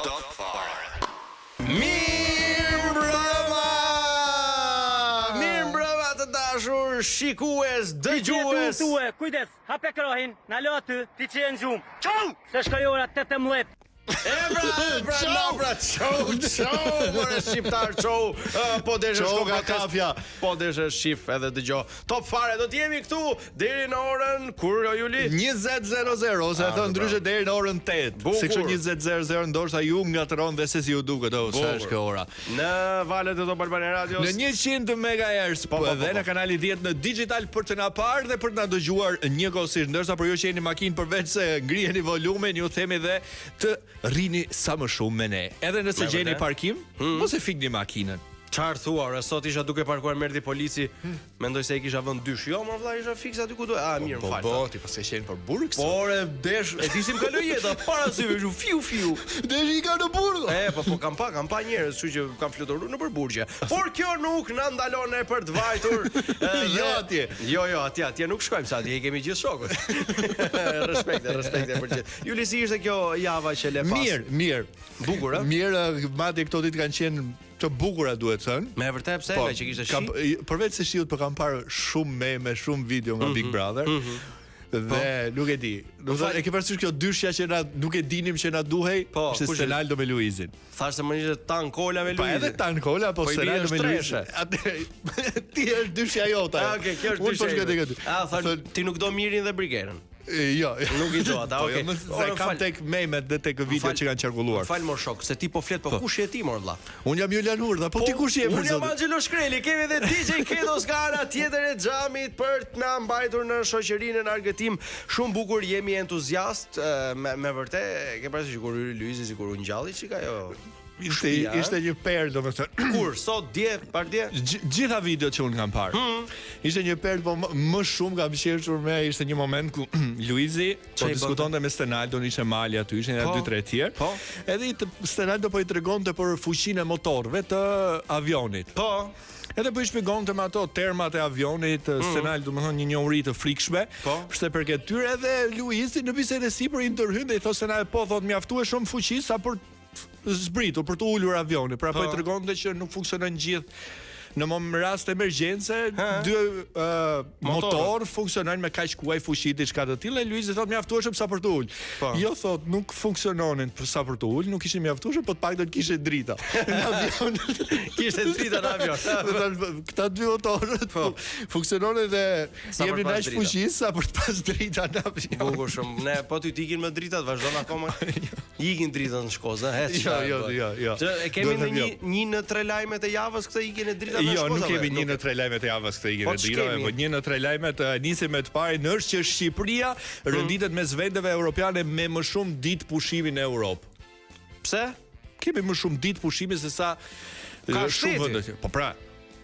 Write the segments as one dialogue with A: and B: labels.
A: Top Fare.
B: Mirëmbrëma! Mirëmbrëma të dashur shikues, dëgjues.
C: Tue, kujdes, hape krahin, nalo aty, ti që je në gjumë. Çau! Se shkoi ora 18.
B: E pra, e pra, na pra, çou, çou, more shqiptar, çou, uh, po deshe
D: Çou
B: shko
D: nga
B: protest,
D: kafja.
B: Po deshe shif edhe dëgjo. Top fare, do t'jemi këtu deri në orën kur o Juli?
D: 20:00 ose e
B: Ah,
D: thënë ndryshe deri në orën 8.
B: Bukur.
D: Se kështu 20:00 ndoshta ju ngatërron dhe se si ju duket, oh, sa
B: Bukur.
D: është kjo ora.
B: Në valët e Top Albania Radios.
D: Në 100 MHz
B: Po, po, po,
D: dhe
B: po.
D: në kanalin 10 në digital për të na parë dhe për të na dëgjuar njëkohësisht, ndërsa për ju që jeni në makinë përveç se ngriheni volumin, ju themi dhe të rrini sa më shumë me ne. Edhe nëse
B: Me
D: gjeni
B: vërtet?
D: parkim, mos e fikni makinën.
B: Çfarë thua, ore, sot isha duke parkuar më erdhi polici, mendoj se e kisha vënë dysh. Jo, mor vlla, isha fiks aty ku duhet. Ah, mirë, më
D: Po
B: fal.
D: po,
B: tha.
D: ti pas ke qenë për burg sot.
B: Po, ore, desh, e di si më kaloi jeta para syve, kështu fiu fiu.
D: Desh i ka në burg.
B: E, po po kam pa, kam pa njerëz, kështu që kam fluturuar nëpër burgje. Por kjo nuk na ndalon ne për të vajtur. e,
D: Jo
B: dhe-
D: atje.
B: Jo, jo, atje, atje nuk shkojmë sa atje i kemi gjithë shokët. respekte, respekte për gjithë. Juli si ishte kjo java që le pas?
D: Mirë, mirë.
B: Bukur, ë?
D: Mirë, madje këto ditë kanë qenë të bukura duhet thënë.
B: Me e vërtet pse
D: Po,
B: nga që kishte shi?
D: kam, përveç se shiut, po kam parë shumë meme, shumë video nga
B: Mhm,
D: Big Brother. Dhe nuk e di. Do të
B: Fal-
D: thonë, e ke parasysh kjo dyshja që na nuk e dinim që na duhej,
B: Po,
D: ishte
B: kush-
D: Stenaldo me Luizin.
B: Thash se më ishte Tan Kola me
D: Po
B: Luizin.
D: edhe Tan Kola, po
B: Po i bie
D: Stenaldo me
B: është
D: Luizin.
B: treshe.
D: Atë ti është dyshja jote.
B: Ah, okay, kjo është
D: Unë po
B: dyshja
D: shkoj tek
B: ime.
D: aty.
B: Ah, thash
D: Thon,
B: ti nuk do Mirin dhe Brigerën.
D: e, jo.
B: Nuk i do ata,
D: Po,
B: okay.
D: jo, më se
B: Ore,
D: kam
B: fal.
D: tek memet dhe tek videot që kanë qarkulluar.
B: Më Fal mor shok, se ti po flet, po kush je ti mor vlla?
D: Unë jam Julian Hurda, po, ti kush je për
B: Unë jam
D: zotin?
B: Angelo Shkreli, kemi edhe DJ Kedo nga ana tjetër e xhamit për të na mbajtur në shoqërinë në argëtim. Shumë bukur, jemi entuziast, e, me me vërtet, ke parasysh kur hyri Luizi sikur u ngjalli çika ajo.
D: Ishte
B: Shtëpia, ë?
D: ishte një perlë, domethënë.
B: Kur sot dje, pardje?
D: Gj- Gjitha videot që unë kam parë.
B: Hmm.
D: Ishte një perlë, po më, më shumë kam qeshur me ishte një moment ku Luizi po
B: i bënte?
D: diskutonte me Stenaldon, ishte Mali aty, ishin edhe
B: Po.
D: dy tre tjerë.
B: Po.
D: Edhe i të, Stenaldo po i tregonte për fuqinë e motorëve të avionit.
B: Po.
D: Edhe po i shpjegonte me ato termat e avionit, mm. Stenaldo, domethënë një njohuri të frikshme.
B: Po.
D: Pse për këtë tyre edhe Luizi në bisedë sipër i ndërhyn dhe i thotë Stenaldo, po thot mjaftueshëm fuqi sa për të zbritur, për të ulur avionin. Pra po i
B: Po.
D: tregonte që nuk funksionojnë gjithë në mom rast emergjence, dy uh, motor funksionojnë me kaq kuaj fuqi diçka të tillë. E Luizi thot mjaftueshëm sa për të ul.
B: Po.
D: Jo thot nuk funksiononin për sa për të ul, nuk ishin mjaftueshëm, po të paktën kishte drita në avion.
B: Kishte drita në avion.
D: Do të këta dy motorët po. funksiononin dhe
B: Sa për
D: jepnin
B: pas
D: aq
B: drita.
D: fuqi sa për të pas drita në avion.
B: Bukur shumë. Ne po ty t'ikin me dritat, vazhdon akoma. Ikin dritat në Shkozë, he.
D: Jo,
B: çfarë
D: jo,
B: bëhet?
D: jo, jo.
B: Që e kemi
D: Duhet
B: në
D: të
B: një
D: jo.
B: një në tre lajmet e javës këtë ikjen e dritave në
D: Jo,
B: Shkozë.
D: nuk
B: apo
D: kemi një
B: Nuk
D: në tre lajmet e javës këtë ikjen
B: Po,
D: e dritave,
B: ç'kemi?
D: po një në tre lajmet e, nisim me të parin është që Shqipëria
B: Hmm.
D: renditet mes vendeve europiane me më shumë ditë pushimi në Europë.
B: Pse?
D: Kemi më shumë ditë pushimi se sa
B: Ka
D: e, shumë
B: shteti.
D: vende. që- Po pra.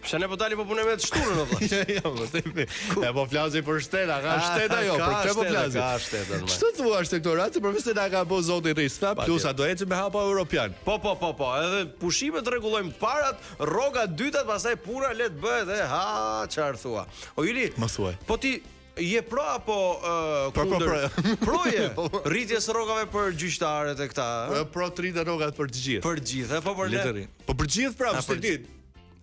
B: Pse ne po dalim po punojmë të shtunën o vlla.
D: Jo, po themi. E po flasim për shtet, a ka
B: Ah,
D: shtet ajo,
B: ka
D: për këtë po
B: shtet,
D: flasim.
B: ka shtet, më.
D: Ç'të thua është këto raste përveç se na ka bë zoti Rista, plus a do ecim me hapa europian.
B: Po po po po, edhe pushimet rregullojmë parat, rroga dytat, pastaj puna le të bëhet, e ha çfarë thua. O Juli,
D: Më thuaj.
B: Po ti je pro apo uh,
D: Pro, po,
B: kundër?
D: pro.
B: Pro je.
D: Po, po.
B: Rritjes së rrogave për gjyqtarët e këta, ë?
D: E, Pro të rritë rrogat për të gjithë.
B: Për gjithë, e, po për ne.
D: Letërin. Po për gjithë pra,
B: A,
D: pse
B: për
D: ti?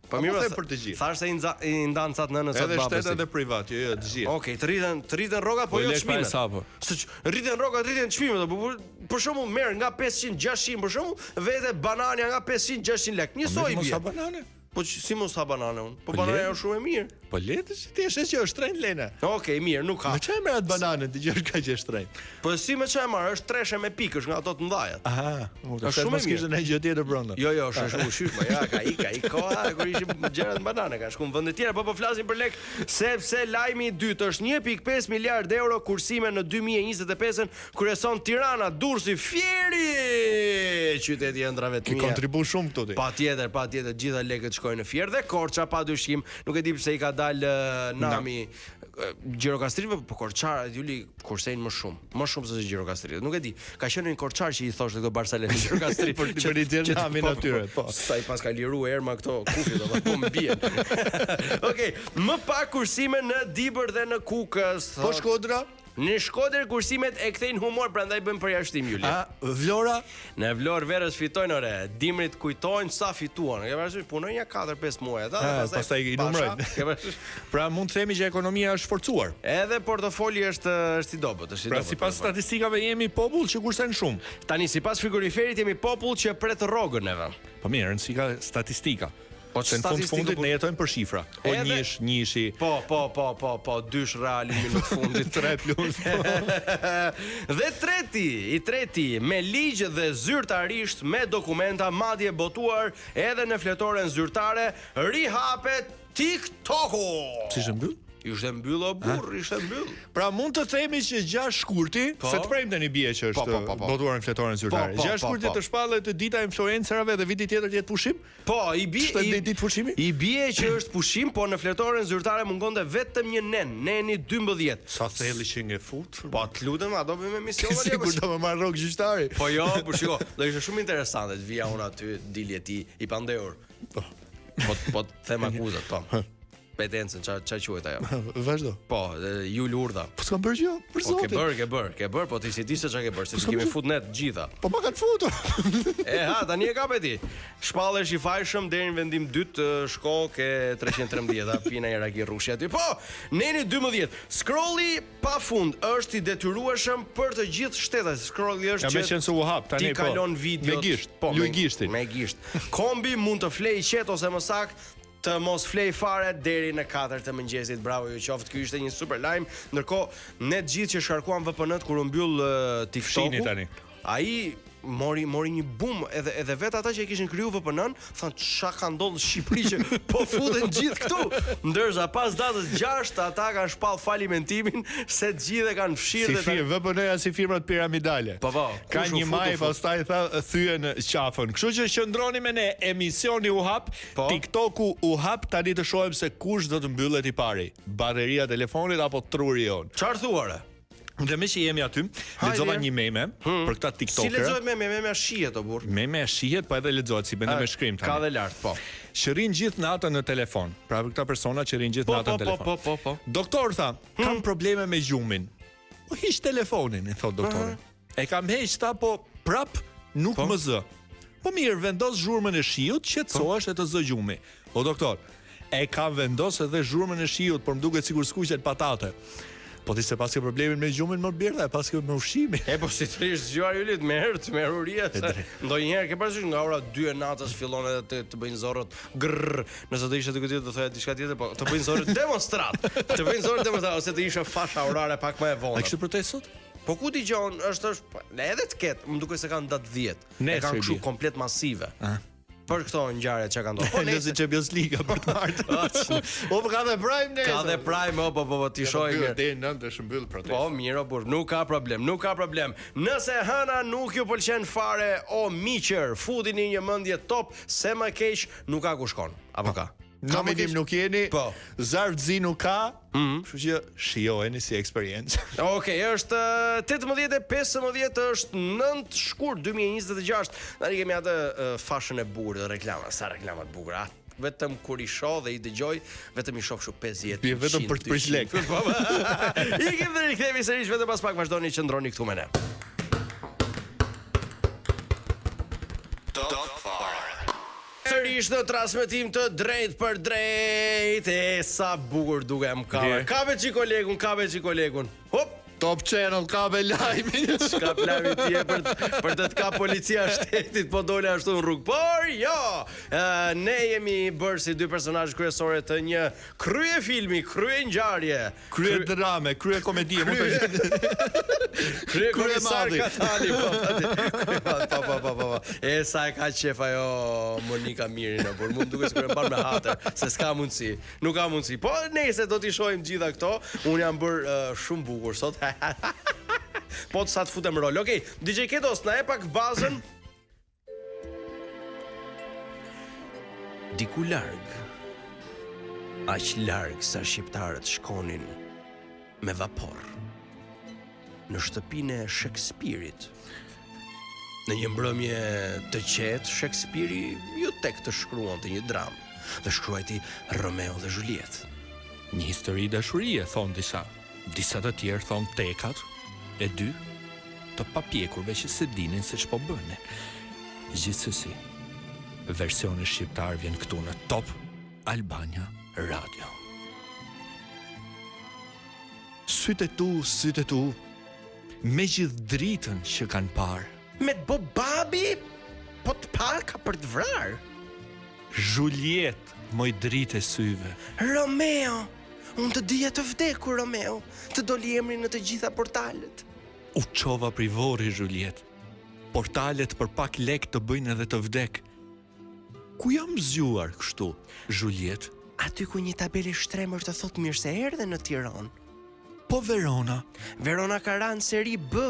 B: Po
D: Po
B: mirë,
D: them
B: tha-
D: për të gjithë.
B: Thash se i nza- i ndan ca të nënës sa
D: Edhe
B: të babës.
D: shtet edhe privat, jo, jo, të gjithë.
B: Okej, të rriten, të rriten rrogat, po
D: Po
B: jo
D: lek pa
B: çmimet.
D: hesapë.
B: Se ç- rriten rrogat, rriten çmimet, po për, për shembull merr nga 500, 600 për shembull, vete banania nga 500, 600 lek. Njësoj i
D: Mos
B: bie.
D: ha banane.
B: Po që- si mos ha banane unë? Po
D: Po
B: banania
D: le.
B: është shumë e mirë.
D: Po le të si ti e sheh që është shtrenjtë Lena.
B: Okej, mirë, nuk ka.
D: Me çfarë merr atë banane, ti që është kaq e shtrenjtë?
B: Po si me çfarë e marr? Është treshe me pikësh nga ato të mëdhajat.
D: Aha,
B: Është shumë e
D: mos
B: mirë.
D: kishte ndonjë gjë tjetër brenda.
B: Jo, jo, është shumë ushqysh, po ja, ka ik, ka ik koha kur ishim gjërat në banane, ka shku në vende tjera, po po flasim për lek, sepse lajmi i dytë është 1.5 miliard euro kursime në 2025-ën, kryeson Tirana, Durrësi, Fieri, qyteti i ëndrave të
D: Ke
B: mia.
D: kontribu shumë këtu ti.
B: Pa tjetër, pa tjetër, gjitha lekët shkojnë në Fier dhe Korça pa dyshim, nuk e di pse i ka dalë eh, nami eh, Gjirokastritëve, po Korçarët Juli kursejnë më shumë, më shumë se se Gjirokastritët. Nuk e di. Ka qenë një Korçar që i thoshte këto Barcelona Gjirokastrit
D: Për- për i nxjerrë namin
B: po,
D: atyre, po.
B: Sa i pas ka liru erma këto kufjet, do po më bien. Okej, më pak kursime në Dibër dhe në Kukës.
D: Po
B: thot.
D: Shkodra?
B: Në Shkodër kursimet e kthejnë humor, prandaj bëjmë përjashtim Juli.
D: A Vlora?
B: Në Vlorë verës fitojnë ore, dimrit kujtojnë sa fituan. Ke parasysh punojnë ja 4-5 muaj ata dhe
D: pastaj pastaj i numërojnë. Ke parasysh? Pra mund të themi që ekonomia është forcuar.
B: Edhe portofoli është është i dobët, është i
D: pra, dobët. Pra sipas statistikave jemi popull që kursen shumë.
B: Tani sipas frigoriferit jemi popull që pret rrogën neve.
D: Po mirë, rëndësi ka statistika. Po se në fund të fundit ne jetojmë për shifra. Po Edhe... njësh, njëshi.
B: Po, po, po, po, po, dysh reali në minutë fundit.
D: Tre plus. Po.
B: dhe treti, i treti, me ligj dhe zyrtarisht me dokumenta madje botuar edhe në fletoren zyrtare, rihapet TikToku.
D: Si ishte mbyll?
B: Ishte mbyll o burr, ishte mbyll.
D: Pra mund të themi që 6 shkurti, po? se të premten i bie që është po, po, po, po. botuar në fletoren zyrtare. Po, po, 6 po, shkurti po. të shpallet dita e influencerave dhe viti tjetër të jetë pushim?
B: Po, i bie
D: i ditë pushimi?
B: I bie që është pushim, po në fletoren zyrtare mungonte vetëm një nen, neni
D: 12. Sa thellë që nge fut?
B: Po të lutem, a do bëjmë emision
D: apo? Sikur do më marr rrogë gjyqtari.
B: Po jo, po shiko, do ishte shumë interesante të vija unë aty, dilje ti i pandehur. Po. Po po të them akuzat, po. Petencën, ça ça quhet
D: ajo? Vazhdo.
B: Po, Jul Urdha.
D: Po s'kam bërë gjë,
B: për po, zotin. Po ke bërë, ke bërë, ke bërë, po ti s'i di se çka ke bërë, se po kemi fut ne të gjitha.
D: Po ma kanë futur.
B: e ha, tani e kape ti. Shpallesh i fajshëm deri në vendim dytë, shko ke 313, a pina i raki rrushi aty. Po, neni 12. Scrolli pa fund është i detyrueshëm për të gjithë shtetasit. Scrolli është
D: ja, që meqenëse u hap tani
B: ti po. kalon
D: video
B: me
D: gisht, po, me gishtin.
B: Me gisht. Kombi mund të flejë i qetë ose më saktë të mos flej fare deri në 4 të mëngjesit. Bravo ju qoftë. Ky ishte një super lajm. Ndërkohë, ne të gjithë që shkarkuam VPN-t kur u mbyll uh,
D: TikToku. Tani.
B: Ai mori mori një boom edhe edhe vetë ata që e kishin kriju VPN-n, thanë çka ka ndodhur në Shqipëri që po futen gjithë këtu. Ndërsa pas datës 6 ata kanë shpall falimentimin se të gjithë e kanë fshirë
D: si dhe fir, VPN-ja si firmat piramidale.
B: Po po,
D: ka një maj pastaj tha thyen qafën. Kështu që qëndroni me ne, emisioni u hap, po? TikToku u hap, tani të shohim se kush do të mbyllet i pari, bateria e telefonit apo truri
B: jonë. Çfarë thua re?
D: Dhe meqë jemi aty, lexova një meme hmm. për këta
B: TikToker. Si lexohet meme? Meme shihet o
D: burr. Meme shihet, po edhe lexohet si meme me shkrim
B: tani. Ka dhe lart, po.
D: Që rrin gjithë natën në telefon. Pra për këta persona që rrin gjithë po, natën
B: po,
D: në telefon.
B: Po, po, po,
D: po. Doktor tha, hmm. kam probleme me gjumin. Po hiq telefonin, i thot doktori. Uh -huh. E kam heq tha, po prap nuk po. më zë. Po mirë, vendos zhurmën e shiut, qetësohesh po. e të zë gjumi. O doktor, e kam vendos edhe zhurmën e shiut, por më duket sikur skuqen patate. Po ti s'e paske problemin me gjumin më bir, e paske me
B: ushqimin. E po si të rish zgjuar Julit, me herë të merr uria se ndonjëherë ke parasysh nga ora 2 e natës fillon edhe të, të bëjnë zorrët grrr. Nëse do ishe diku tjetër do thoja diçka tjetër, po të bëjnë zorrët demonstrat. Të bëjnë zorrët demonstrat ose të ishe fasha orare pak më e
D: vonë. A kishte protestë sot?
B: Po ku dëgjon, është është po, ne edhe të ketë, më duket se kanë datë 10. E kanë kështu komplet masive. Ah. për këto ngjarje që kanë
D: ndodhur. Po ne si Champions League për të martë. Po po ka dhe prime
B: nesër. Ka dhe prime, po po po ti
D: shoh. Deri në 9 është mbyll
B: protesta. Po mirë o burr, nuk ka problem, nuk ka problem. Nëse hëna nuk ju pëlqen fare o miqër, futini një mendje top se më keq nuk ka ku shkon. Apo ka?
D: Nominim nuk jeni, po. zarf zi nuk ka, mm -hmm. kështu që shijojeni si
B: eksperiencë. Okej, okay, është 18:15 është 9 shkurt 2026. Tani kemi atë fashën e bukur të reklamave, sa reklama të bukura. Vetëm kur i shoh dhe i dëgjoj, vetëm i shoh kështu
D: 50. Ti vetëm për të prish
B: lek. Po, po. Ikim dhe rikthehemi sërish vetëm pas pak vazhdoni qëndroni këtu me ne. Top Sërish në transmetim të drejtpërdrejtë E sa bukur dukem kape Kape çik kolegun, kape çik kolegun
D: Hop! Top Channel kape lajmin.
B: Ç'kap lajmin ti e për për të të kap policia e shtetit po dole ashtu në rrugë. Por jo, e, ne jemi bërë si dy personazhe kryesore të një kryefilmi, kryengjarje.
D: Krye drame, krye komedie,
B: mund të Krye komisar Katani, po po po po po po. E sa e ka qef ajo Monika Mirin, por mu duket sikur e mban me hatër, se s'ka mundësi. Nuk ka mundësi. Po nejse do t'i shohim gjitha këto. Unë jam bër uh, shumë bukur sot. po të sa të futem rol. Okej, okay, DJ Ketos, na e pak bazën. Diku larg, aq larg sa shqiptarët shkonin me vapor në shtëpinë e Shekspirit. Në një mbrëmje të qetë, Shekspiri iu tek të shkruante një dramë dhe shkruajti Romeo dhe Juliet.
D: Një histori dashurie, thonë disa. Disa të tjerë thonë tekat e dy të papjekurve që s'e dinin se ç'po bënin. Gjithsesi, versioni shqiptar vjen këtu në Top Albania Radio. Sytë e tu, sytë e tu, me gjithë dritën që kanë parë.
B: Me të bo babi, po të pa ka për të vrarë.
D: Zhuljet, moj dritë e syve.
B: Romeo, unë të dija të vdekur, Romeo, të doli emri në të gjitha portalet.
D: U çova prej vorri, Zhuljet. Portalet për pak lek të bëjnë edhe të vdek. Ku jam zgjuar kështu, Zhuljet?
B: Aty ku një tabelë e shtrembër të thotë mirë se erdhe në Tiranë.
D: Po Verona?
B: Verona ka ra në seri B,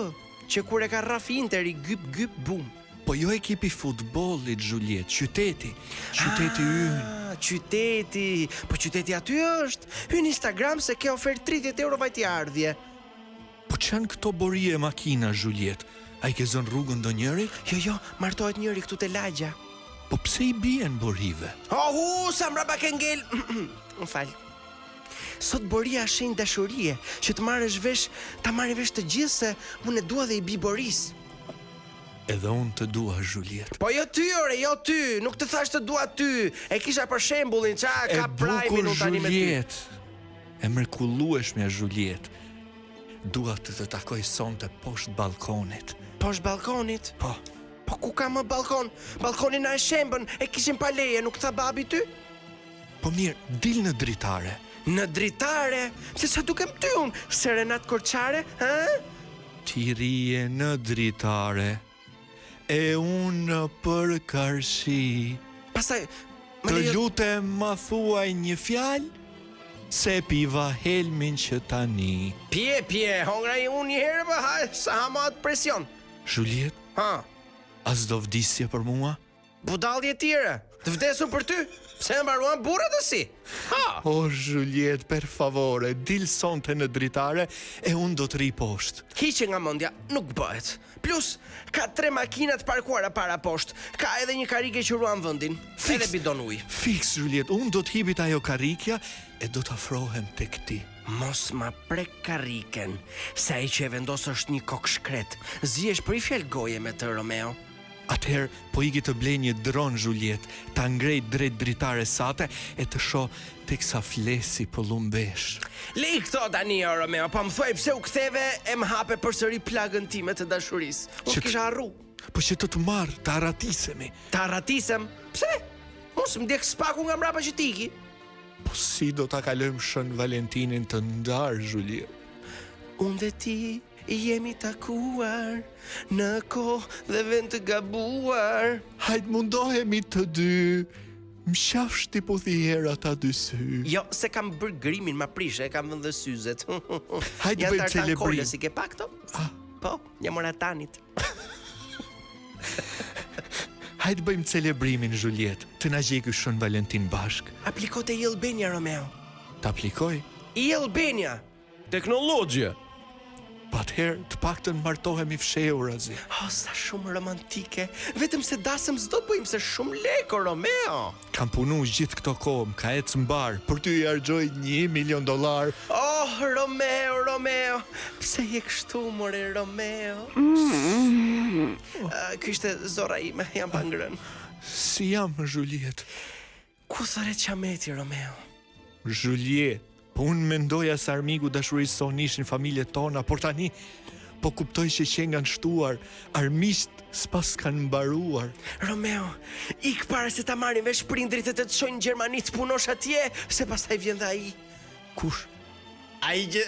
B: që kur e ka rraf Interi, gyp gyp bum.
D: Po jo ekipi i futbollit, Zhuljet, qyteti, qyteti ah, ynë.
B: Qyteti, po qyteti aty është. Hy në Instagram se ke ofertë 30 euro vajtje ardhje.
D: Po ç'janë këto bori e makina, Zhuljet? A i ke zënë rrugën ndonjërit?
B: Jo, jo, martohet njëri këtu te lagja.
D: Po pse i bien borive?
B: Ohu, sa mbrapa ke ngel. Më fal. Sot boria është shenjë dashurie, që të marrësh vesh, ta marrin vesh të gjithë se unë e dua dhe i bi borisë.
D: Edhe unë të dua Zhuljet.
B: Po jo ty ore, jo ty, nuk të thashë të dua ty. E kisha për shembullin, ça ka prajmin unë tani me ty.
D: Zhuljet. E mrekullueshmja Zhuljet. Dua të të takoj sonte poshtë ballkonit.
B: Poshtë ballkonit?
D: Po.
B: Po ku ka më ballkon? Ballkonin na e shembën, e kishim pa leje, nuk tha babi ty?
D: Po mirë, dil në dritare.
B: Në dritare? Pse ça dukem ty unë? Serenatë korçare, hë?
D: Ti rrije në dritare, e unë për karshi.
B: Pastaj,
D: më lejo... Të lutem ma thuaj një fjalë, se piva helmin që tani.
B: Pje, pje, hongra i unë një herë, po, ha, sa ha ma atë presion.
D: Zhuljet?
B: Ha?
D: A s'do vdisje për mua?
B: Budall je ti re. Të vdes unë për ty? Pse e mbaruan burrat e si?
D: Ha! O Zhuljet, per favore, dil sonte në dritare e unë do të rri poshtë.
B: Hiqe nga mendja, nuk bëhet. Plus, ka tre makina të parkuara para poshtë. Ka edhe një karrige që ruan vendin.
D: Fiks,
B: edhe bidon ujë.
D: Fiks Zhuljet, unë do të hipi te ajo karrikja e do të afrohem tek ti.
B: Mos ma prek karriken, se ai që e vendos është një kokëshkret. Zihesh për një fjalë goje me të Romeo.
D: Atëherë po iki të blej një dron Zhuljet, ta ngrej drejt dritares sate e të shoh teksa fle si pëllumbeshë.
B: Lej këto tani o Romeo, po më thuaj pse u ktheve e më hape përsëri plagën time të dashurisë. Unë të kisha harru.
D: Po që të të marr, të arratisemi.
B: Të arratisem? Pse? Unë s'më ndjek spaku nga mbrapa që të iki.
D: Po si do ta kalojmë Shën Valentinin të ndarë, Zhuljet?
B: Unë dhe ti Jemi takuar në kohë dhe vend të gabuar.
D: Hajt mundohemi të dy. Më qafsh t'i puth një herë ata dy sy.
B: Jo, se kam bërë grimin, ma prishe, e kam vënë dhe syzet.
D: Hajt bëjmë celebrim.
B: Kolës, i ke pa këto?
D: Ah.
B: Po, ja mora Tanit.
D: Hajt bëjmë celebrimin, Zhuljet, të na gjejë ky Shën Valentin bashkë.
B: Apliko te e-Albania, Romeo.
D: Të aplikoj?
B: E-Albania!
D: Teknologjia. Po atëherë të paktën martohemi fshehurazi.
B: Oh, sa shumë romantike. Vetëm se dasëm s'do bëjmë se shumë lek o Romeo.
D: Kam punu gjithë këto kohë, më ka ecë mbarë, për ty i harxhoj 1 milion dollar.
B: Oh, Romeo, Romeo, pse je kështu more Romeo? Mm. Uh, Ky ishte zorra ime, jam pa ngrënë.
D: Si jam, Zhuljet?
B: Ku thërret qameti, Romeo?
D: Zhuljet, po unë mendoja se armiku i dashurisë sonë ishin familjet tona, por tani po kuptoj që qenkan shtuar, armiqtë s'paskan mbaruar.
B: Romeo, ik para se ta marrin vesh prindërit e të të çojnë në Gjermani të punosh atje, se pastaj vjen dhe ai.
D: Kush?
B: Ai që...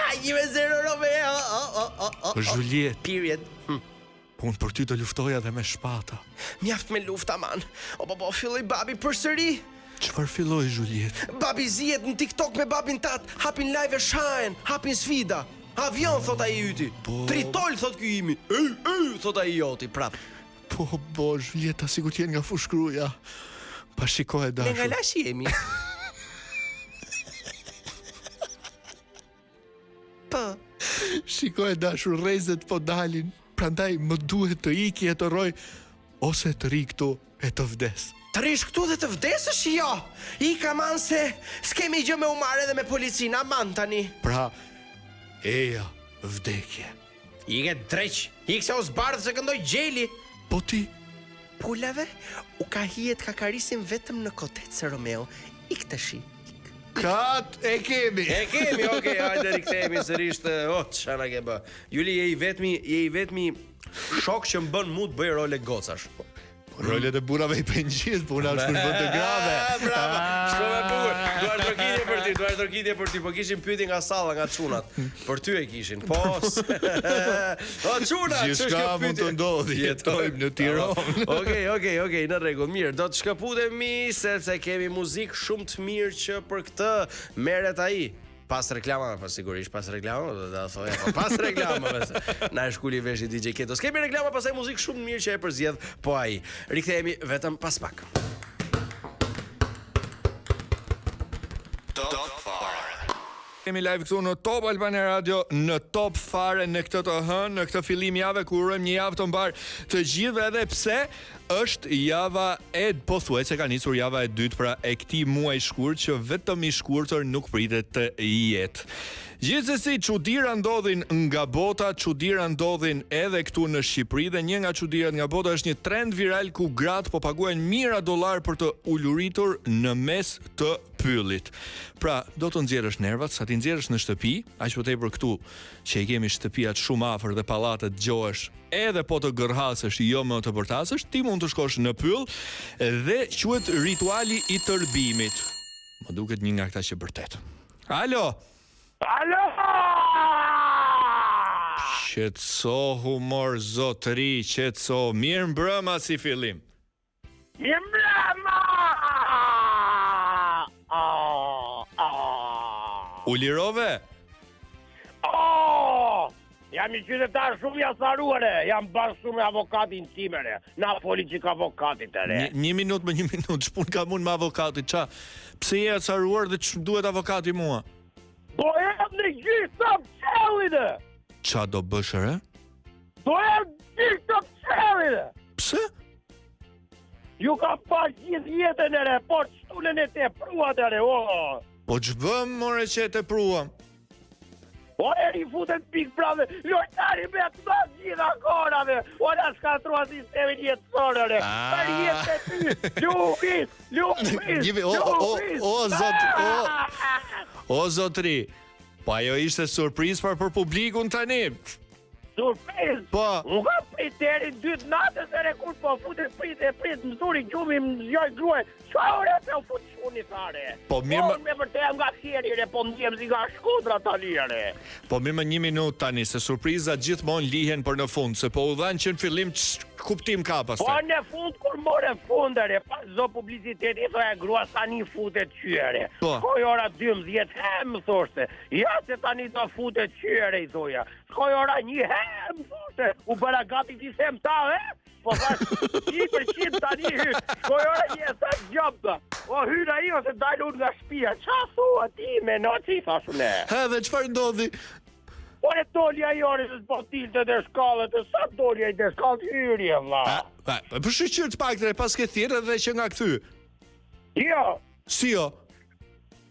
B: Ai me zero Romeo. Oh, oh, oh, oh, oh.
D: Zhuljet.
B: Period. Hm.
D: Po unë për ty do luftoja dhe me shpata.
B: Mjaft me luftë aman. O po po filloi babi përsëri.
D: Çfarë filloi Zhuljet?
B: Babi zihet në TikTok me babin tat, hapin live e shahen, hapin sfida. Avion thot ai yti.
D: Po.
B: Tritol thot ky imi. Ej, ej, thot ai joti prap.
D: Po bo Zhuljeta sikur të jenë nga Fushë-Kruja. Pa shiko e
B: Ne nga
D: dashur.
B: Laçi jemi. Po.
D: Shiko e dashur, rrezet po dalin. Prandaj më duhet të iki e të rroj ose të rri këtu e të vdes.
B: Të rrish këtu dhe të vdesësh? Jo. Ik aman se s'kemi gjë me u marrë edhe me policinë, aman tani.
D: Pra, eja, vdekje.
B: Ik e dreq, ik se u zbardh se këndoi gjeli.
D: Po ti?
B: Pulave u ka hije të kakarisin vetëm në kotec Romeo. Ik tashi. Ik.
D: Kat e kemi.
B: E kemi, okay, hajde rikthehemi sërish të, oh, çfarë na ke bë. Juli je i vetmi, je i vetmi shok që më bën mu të bëj role gocash.
D: Po rolet e burrave i bëjnë gjithë, puna është kush bën të grave.
B: Ah, bravo. Shumë e bukur. Duartrokitje për ty, duartrokitje për ty. Po kishim pyetje nga salla, nga çunat. Për ty e kishin. Po. O çuna, ç'është
D: kjo pyetje? mund të ndodhi, jetojmë në Tiranë.
B: Okej, okej, okej, në rregull. Mirë, do të shkëputemi sepse kemi muzikë shumë të mirë që për këtë merret ai. Pas reklamave, po sigurisht pas reklamave, do ta thoja, po pas reklamave. Se na e shkuli veshi DJ Ketos. Kemi reklama pastaj muzikë shumë të mirë që e përzgjedh po ai. Rikthehemi vetëm pas pak.
D: Top Fare. Jemi live këtu në Top Albania Radio në Top Fare në këtë të hënë, në këtë fillim jave ku urojmë një javë të mbarë të gjithëve edhe pse Është java e pothuajse ka nisur java e dytë pra e këtij muaji shkurt që vetëm i shkurtër nuk pritet të jetë. Gjithsesi çudira ndodhin nga bota, çudira ndodhin edhe këtu në Shqipëri dhe një nga çudirat nga bota është një trend viral ku gratë po paguajnë mijëra dollarë për të uluritur në mes të pyllit. Pra, do të nxjerrësh nervat, sa t'i nxjerrësh në shtëpi, aq më tepër këtu që i kemi shtëpiat shumë afër dhe pallatet dëgjohesh Edhe po të gërhasësh, jo më të bërtasësh, ti mund të shkosh në pyll dhe quhet rituali i tërbimit. Më duket një nga këta që bërtet. Alo!
A: Alo!
D: Qetësohu mor zotëri, qetësohu. Mirëmbrëma si fillim.
A: Mirëmbrëma!
D: U lirove?
A: Oh! Jam një qytetar shumë i acaruar, e. Jam bashkë me avokatin tim, re. Na foli çik avokatit,
D: re. Një, një minutë më një minutë, ç'punë kam unë me avokatin, ça? Pse je acaruar dhe ç'më duhet avokati
A: mua? Po hedh në gjyq Top Channel-in, e.
D: Ça do bësh, re?
A: Do hedh në gjyq Top Channel-in, e.
D: Pse?
A: Ju kam pa gjithë jetën e re, por ç'tulën e tepruat e re, o.
D: Po ç'bëmë more që e tepruam?
A: Po e rifutet Big Brother, lojtari me të të gjitha korave, o na shkatrua sistemin jetësor, re, ah. për jetë të ty, Luiz, Luiz,
D: o, o, o, zot, o, o, zotri, po ajo ishte surprizë për për publikun tani.
A: Surprizë?
D: Po.
A: Unë kam prit deri në dy të natës ere kur po futet prit e prit më zuri gjumi më zgjoi gruaja. Çfarë ore se u fut çuni fare.
D: Po mirë
A: po, me vërtet jam nga Fieri re, po ndihem si nga Shkodra tani re.
D: Po mirë më një minutë tani se surprizat gjithmonë lihen për në fund, se po u dhanë që në fillim ç'kuptim ka
A: pastaj. Po në fund kur more fund re, pas çdo publiciteti thoja gruas tani futet ky re.
D: Po.
A: Shkoi ora 12, he më thoshte. Ja se tani do futet ky re i thoja. Shkoi ora një he, më thoshte, u bëra gati t'i them ta, he? Po thash, 1% tani hy, shkoi ora një e sa gjobë, o hyn ai ose dal unë nga shtëpia, ça thua ti me noci, thash unë.
D: He, dhe çfarë ndodhi?
A: Po e doli ai ore se s'po dilte te shkallët, e sa doli ai te shkallët hyri e
D: vlla. Pa, pa, po shyqyr të paktën e paske thirrë dhe që nga kthy.
A: Jo.
D: Si jo?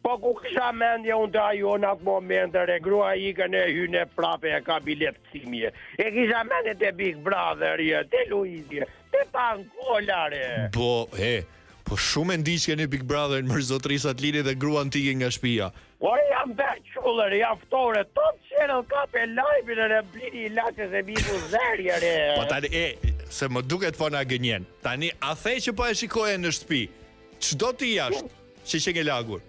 A: Po ku kisha mendje unë te ajo në atë moment re grua ikën e hyn e prape e ka bilet kthimi e kisha mendje te Big Brother je te Luizi te Tankola
D: re. Po e po shumë e ndiqkeni Big Brotherin mor zotëri sa të lini dhe gruan të ikë nga
A: shtëpia. Ore jam bërë qull re jam ftohur re Top Channel kape lajmin re blini ilaçe se m'iku zëri
D: re. Po tani e se më duket po na gënjen. Tani a the që po e shikoje në shtëpi? Ç'do ti jashtë që qenke
A: lagur?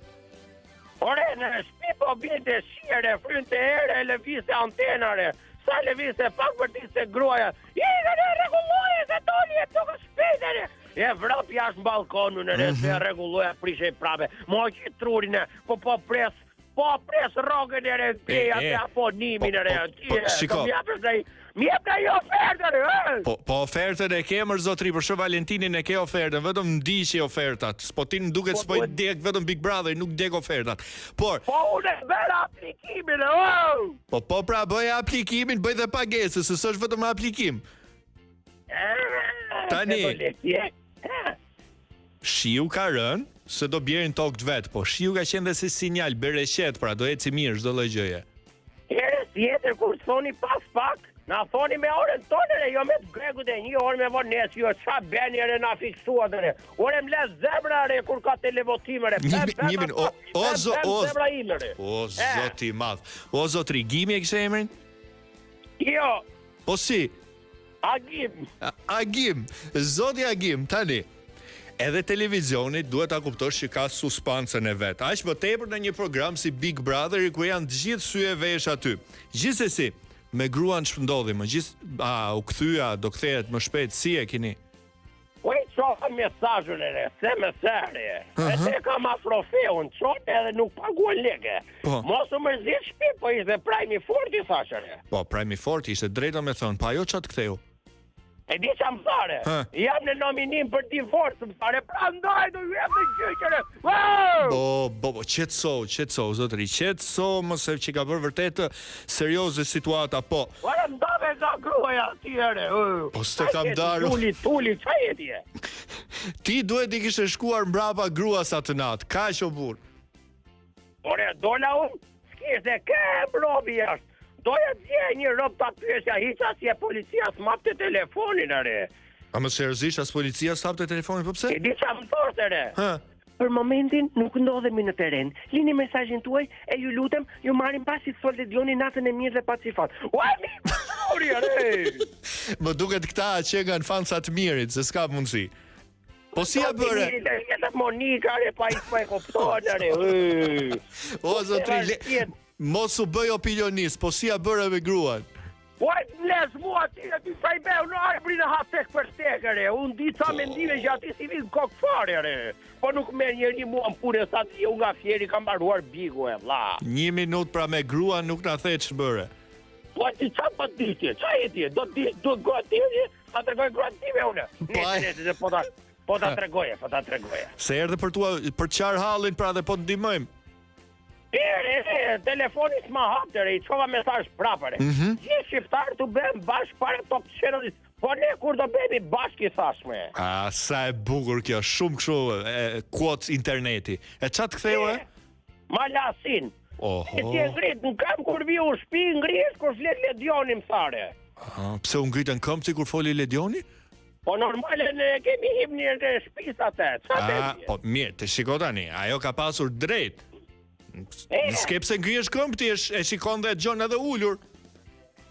A: Ore, në shtëpi po binte shi re, frynte erë, e lëvizte antena re. Sa lëvizte pak bërtiste gruaja. Ikën e rregulloje se doli e duke shpejt re. E vrap jashtë në ballkon unë re, se e rregulloja prishej prape. Më hoqi trurin e, po po pres Po pres rrogën e re, e, atë abonimin e re,
D: po, po, shiko.
A: Më jep ai, më jep ai ofertën,
D: e. Po, po ofertën e ke mor zotri, për Shën Valentinin e ke ofertën, vetëm ndiqi ofertat. Po ti më duket po, s'po i ndjek vetëm Big Brother, nuk ndjek ofertat.
A: Por Po unë e bëra aplikimin,
D: e. Po po pra bëj aplikimin, bëj dhe pagesën, se s'është vetëm aplikim.
A: Tani.
D: Shiu ka rënë, se do bjerin tokë të vet, po shiu ka qenë dhe si sinjal bereqet, pra do eci mirë çdo lloj
A: gjëje. Herës tjetër kur thoni pas pak, na thoni me orën tonë re, jo me të grekut e një orë me vonesë, jo ça beni re na fiksuat re. Ore më le zemra re kur ka televotim re.
D: Një një min, o o zo o zemra ime re. O zoti i madh. O zotri, Gimi e kishe emrin?
A: Jo.
D: Po si?
A: Agim.
D: Agim, zoti Agim, tani. Edhe televizioni duhet ta kuptosh që ka suspancën e vet. Aq më tepër në një program si Big Brother ku janë të gjithë sy e vesh aty. Gjithsesi, me gruan ç'ndodhi më gjithë a u kthya, do kthehet më shpejt si e keni?
A: Po i çova mesazhin e re, se me sere. Uh -huh. E kam afrofeun, çon edhe nuk paguan leke. Po. Mos u mërzit shpi, po ishte prajmi fort i thashë
D: re. Po, prajmi fort ishte drejt me thënë, po ajo ça të ktheu?
A: E di ça më tha re, jam në nominim për divorc, më tha re, prandaj do ju jep në gjyq re.
D: Bo, bo, bo, qetëso, qetëso, zotëri, qetëso, mos e që ka bërë vërtet serioze situata, po.
A: Ora, më ndave nga gruaja ti ere.
D: Po s'të kam ndarë.
A: Tuli, tuli, ça je ti?
D: Ti duhet t'i kishe shkuar mbrapa gruas atë natë, kaq o
A: burrë. Ore, dola unë, s'kishte këmbë robi jashtë. Doja të gjeja një rob ta pyesja hiç as e policia s'm'hapte telefonin ere.
D: A më seriozisht as policia s'hapte telefonin, po pse?
A: E di ça më thoshte re. Hë. Për momentin nuk ndodhemi në terren. Lini mesazhin tuaj e ju lutem, ju marrim pasi të fol Ledioni natën e mirë dhe paçi fat. Ua mi, uri,
D: re. Më duket këta që kanë fansa të mirit, se s'ka mundësi. Po si ja
A: bëre? Jeta Monika re pa i po e kupton re.
D: O zotri, mos u bëj opinionist, po si ja bëre me gruan?
A: Po e të les mua ti e ti sa i beu në arbrin e ha tek për tek re. Unë di ca mendime që aty s'i vin kokë fare re. Po nuk merr njeri mua në punë sa ti unë nga fieri kam mbaruar bigu e
D: vlla. Një minut pra me gruan nuk na the ç'bëre.
A: Po ti ça po di ti? Ça je ti? Do di do gruan time? Ta tregoj gruan time unë. Po ne ne po ta po ta tregoje, po ta tregoje.
D: Se erdhe për tua për të qarë hallin pra dhe po të ndihmojmë.
A: Ere, ere, telefoni s'ma hapte, re, i çova mesazh prapë, re. Mm -hmm. Gjithë shqiptarët u bënë bashkë para Top Channel-it, po ne kur do bëhemi bashkë i thashë
D: me. A, sa e bukur kjo, shumë kështu e, quotes interneti. E ça të ktheu e?
A: Ma la seen. Oho. E ti e ngrit në këmbë kur vi në shtëpi, ngrihesh kur flet Ledioni më tha re.
D: Ah, pse u ngritën këmbë ti kur foli Ledioni?
A: Po normale ne kemi himnin e shtëpisë atë.
D: Ça ah, po mirë, të shiko tani, ajo ka pasur drejt. S'ke pse ngrihesh këmbë ti e, e shikon dhe e dëgjon edhe ulur.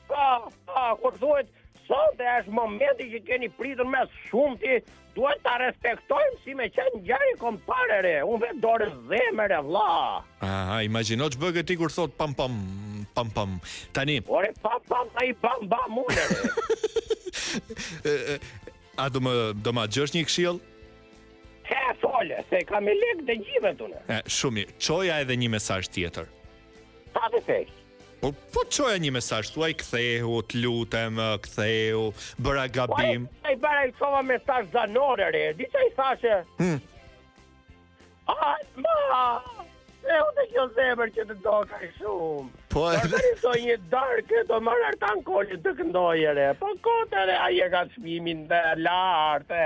A: Po, po, kur thuhet sonte është momenti që keni pritur më shumti, duhet ta respektojmë si me qenë ngjarje kombëtare re. Unë vetë dorë zemër e
D: vlla. Aha, imagjino ç'bëke ti kur thot pam pam pam pam. Tani.
A: Ore pam pam ai bam bam unë.
D: A do më do ma gjesh një
A: këshill? He, fole, se kam me lek dëgjimet
D: unë. E, shumë mirë. Çoja edhe një mesazh tjetër.
A: Ta të
D: thej. Po, po çoja një mesazh, thuaj kthehu, të lutem, kthehu, bëra
A: gabim. Po, ai bëra i çova mesazh zanore, re. Di ça i thashë? Hmm. Ai, ma, e u të kjo zemër që të do kaq shumë. Po edhe. Po një darkë, do marrë Artan Kolin të këndojë re. Po kote re, ai e ka çmimin të lartë.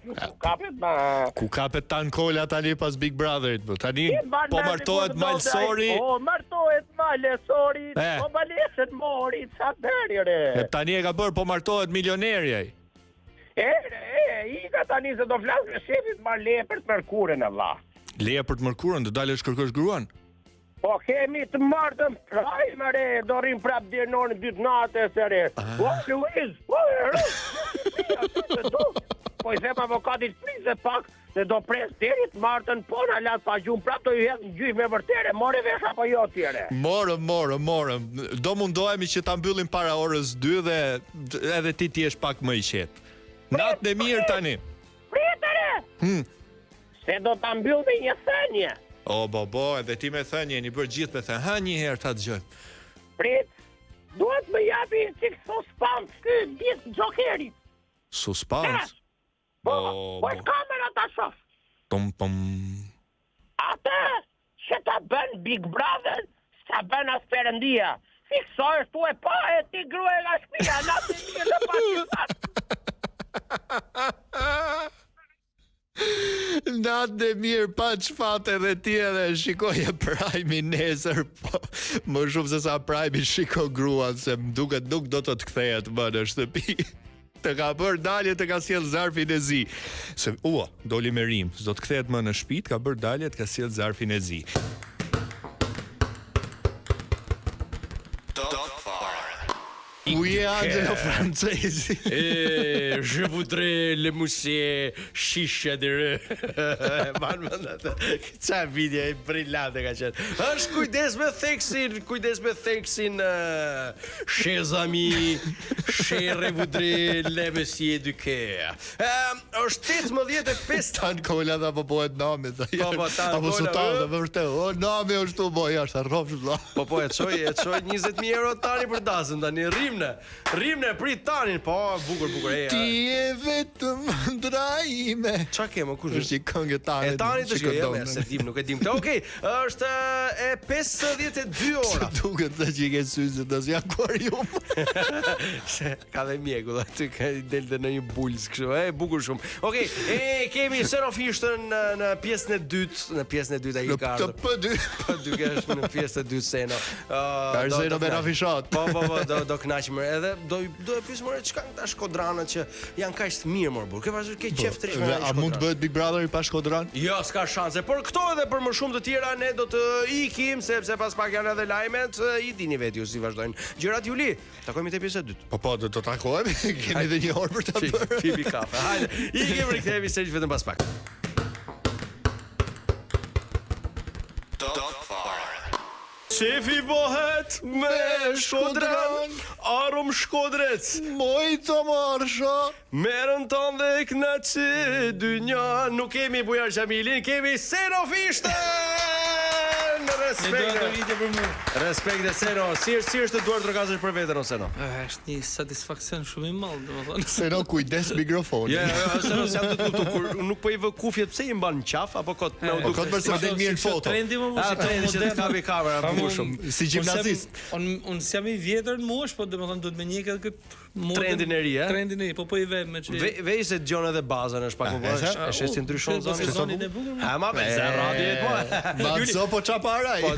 A: Ku kapet
D: ma? Ku kapet Tan Kola tani pas Big Brotherit? Po tani po martohet Malsori.
A: Po martohet Malsori. Po balesën mori, ça bëri
D: re? E tani e ka bërë, po martohet milioneri
A: ai. E, e, ika tani se do flas me shefin të marr leje për të mërkurën e
D: vlla. Leje për të mërkurën, do dalësh kërkosh gruan?
A: Po kemi të martën prajme re, do rrim prap deri në orën 2 të natës e re. Ah. Po Luiz, po e re. Po i them avokatit prit dhe pak, Se do pres deri të martën, po na latë pa gjumë, prap do ju hedh në gjyq me vërtere, more vesh apo jo
D: tjere. Morëm, morëm, morëm. Do mundohemi që ta mbyllim para orës 2 dhe edhe ti të jesh pak më i qetë. Natën e mirë tani.
A: Prit re. Hmm. Se do ta mbyll me një
D: thënie. O bo bo, edhe ti me thënie, jeni bërë gjithë me thënie. Ha një herë ta
A: dëgjojmë. Prit. Duhet më japi çik suspans ky disk xhokerit.
D: Suspans.
A: Po, po e kamera ta
D: shoh. Pum pum.
A: Atë që ta bën Big Brother, s'ta bën as perëndia. Fiksohesh tu e pa e ti grua nga shtëpia, na të mirë dhe pa ti
D: Na. Ditën e mirë, paç fat edhe ti edhe shikoje Prime-in nesër, po më shumë se sa Prime-in shiko gruan se më duket nuk do të të kthehet më në shtëpi. Të ka bërë dalje, të ka sjell zarfin e zi. Se ua, doli me rim, s'do të kthehet më në shtëpi, të ka bërë dalje, të ka sjell zarfin e zi. Ku je Angelo Francesi?
B: E, je voudrais le monsieur shisha de re. Man mend atë. Ça video e brillante ka qenë. Është kujdes me theksin, kujdes me theksin uh, chers amis, je voudrais le monsieur du cœur. Ëm është 18:05
D: Tan Kola tha po bëhet nami tha.
B: Po, po, Tan
D: Apo
B: Kola,
D: Sultan,
B: ë.
D: tha vërtet. O nami është tu bo jashtë, rrofsh vlla.
B: Po po e çoj, e çoj 20000 euro tani për dasën tani rrimne. Rrimne prit tanin. Po, bukur bukur e.
D: Ti je vetëm ëndra ime.
B: Çka ke më kush
D: Është një këngë e Tanit.
B: E tanit është
D: që
B: jo,
D: këndon.
B: se dim, nuk e dim këtë. Okej, është e 52 ora.
D: Duket se që i ke syzet do si akuarium.
B: Se ka dhe mjegull aty ka i del dhe në një bulz kështu. E bukur shumë. Okej, e kemi Seno Fishtën në, në pjesën e dytë, në pjesën e dytë ai
D: Në
B: ka
D: të
B: ardhur.
D: P2.
B: Po duke është në pjesën e dytë Seno. Ë,
D: Ka
B: do-
D: Seno
B: do
D: me
B: kënaq.
D: rafishat.
B: Po po po, do do kënaqem edhe do do e pyes more çka këta shkodranët që janë kaq të mirë mor burr. Ke vazhduar ke qejf të rish me
D: Dhe A mund të bëhet Big Brother i pa shkodran?
B: Jo, s'ka shanse. Por këto edhe për më shumë të tjera ne do të ikim sepse pas pak janë edhe lajmet, i dini vetë ju si vazhdojnë. Gjërat Juli, takohemi te pjesa e dytë.
D: Po po, do të takohemi, kemi edhe një orë për ta bërë.
B: Pipi kafe. Hajde, ikim rikthehemi sërish vetëm pas pak. Qefi bohet me Shkodran, arum Shkodrec,
D: Moj të marsha.
B: Merën tonë dhe knaqë dynja Nuk kemi Bujar Qamilin, kemi Seno Fishtën!
E: Ne do
B: Respekt
E: ato video për mua.
B: Respekt dhe Seno Si është, si është të duar trokasësh për veten o Seno?
E: Është një satisfaksion shumë i madh, domethënë.
D: Se no kujdes mikrofonin.
B: Ja, ja, Seno, s'jam të të kuptu Kur nuk po i vë kufjet, pse i mban në qafë Apo kot me u
D: Po
B: duk
D: kot për se del mirë në
E: Si
D: foto.
E: Trendi më
B: A,
E: si
B: trendi që të kapi kamera, bukur shumë.
D: Si gjimnazist.
E: Unë unë s'jam i vjetër në mosh, po domethënë duhet me njek edhe këtë modën.
B: Trendin e ri, e?
E: Trendin e ri, po po i ve me që
B: Ve, vej se dëgjon edhe bazën është pak më
D: e,
B: po e sheh si ndryshon
E: Po,
B: zoni.
E: zoni e bukur.
B: Ha ma be, se radio e po.
D: Ma zo po qa para ai.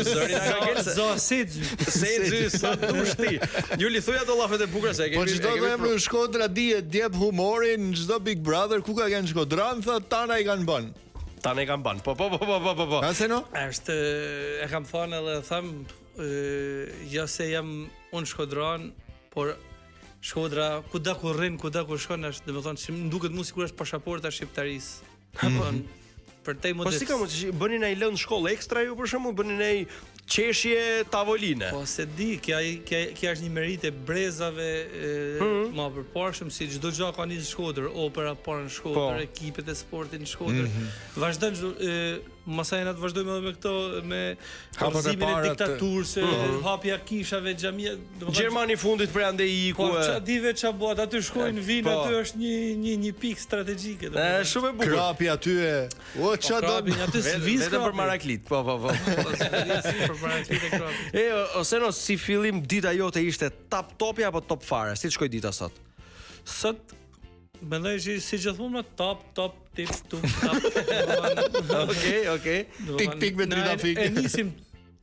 B: Zëri na ka gel
E: Zo se zy.
B: Se zy sa dush ti. Juli thuaj ato llafet e bukura se e kemi.
D: Po çdo
B: e kemi
D: emër Shkodra dihet, djep humorin, çdo Big Brother ku ka qenë Shkodran, thot tana i kanë bën.
B: Tani e kam ban. Po po po po po po po.
D: A se no?
E: Është e kam thënë edhe e them, e, jo se jam unë shkodran, por Shkodra kudo ku rrin, kudo ku shkon është, domethënë, si më duket mua sikur është pasaporta e shqiptarisë. Mm Për te
B: Po
E: modest.
B: si ka mundësi bëni ai lënd shkollë ekstra ju për shembull, bëni ai qeshje tavoline.
E: Po se di, kjo kjo kjo është një meritë e brezave e, mm
B: Mhm.
E: -hmm. më përparshëm si çdo gjë ka nisë në Shkodër, opera parë në Shkodër,
B: Po.
E: ekipet e sportit në Shkodër.
D: Mm
E: Mm -hmm. Vazhdon çdo e, masaj na të vazhdojmë edhe me këto me
D: Hapat e
E: rrëzimin e
D: para të-
E: diktaturës, mm -hmm. hapja e kishave, xhamia, domethënë
B: Gjermani i fundit prej andej iku.
E: Po
B: e.
E: ça dive ça bëhet, aty shkojnë, vinë,
B: Po.
E: aty është një një një pikë strategjike.
B: E,
E: domethënë.
B: shumë e bukur.
D: Krapi aty e. O ça do?
E: Krapi, aty
B: Vetëm
E: s'viz
B: vetëm për
E: krapi.
B: maraklit. Po po po.
E: Po, s'viz për maraklit e krapit.
B: E ose no si fillim dita jote ishte tap topi apo top fare? Si të shkoi dita sot?
E: Sot mendoj që si gjithmonë më top top tip tup tap.
B: Okej, okej.
D: Tik, tik me drita
E: Na, e-
D: fik.
E: E nisim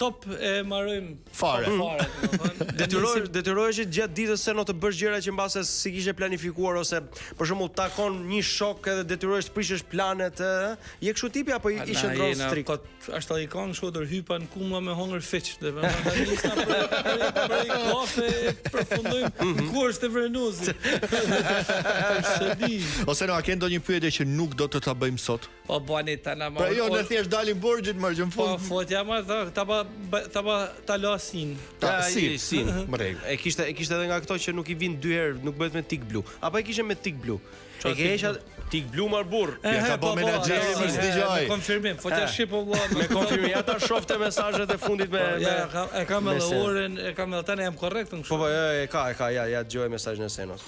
E: top e marrojmë
D: Fare.
E: top Fare, domethënë. E
B: Detyrohesh
E: nisim-
B: detyrohesh që gjatë ditës se no të bësh gjëra që mbase si kishe planifikuar ose për shembull takon një shok edhe detyrohesh të prishësh planet, ë? Je kështu tipi apo i, i
E: Na,
B: qëndron
E: jena
B: strikt?
E: Kot, është edhe i këngë Shkodër hypa në kumlla me hongër fiq. Dhe me ta nisna për, për, për i kafe përfundojmë
B: Mhm.
E: në ku është e Vrenozit. Se di.
D: Ose no, a ke ndonjë pyetje që nuk do të ta bëjmë sot?
E: Po bani tana ma.
D: Pra jo, ne thjesht dalim borxhit më që në
E: Po
D: fund.
E: fotja ma tha, ta ba ba- ta ba ta lasin.
D: Ta,
B: A,
D: si.
B: i- sin.
D: Më rregull.
B: E kishte e kishte edhe nga këto që nuk i vin dy herë, nuk bëhet me tik blu. Apo e kishe me tik blu.
E: Qa
B: E ke
E: tik
B: heqa tik blu marr burr.
D: Ja ka
E: po,
D: bo menaxheri,
E: po,
D: më s'dëgjoj.
E: Me konfirmim, fotja shqip o vlla.
B: Me konfirmim, ja ta shofte mesazhet e fundit me
E: Po,
B: me
E: Ja, ka, e kam
B: me
E: edhe
B: sen.
E: orën, e kam edhe tani jam korrekt në
B: Po
E: kështu.
B: po, e, e ka, e ka, ja, ja dëgjoj mesazhin e Senos.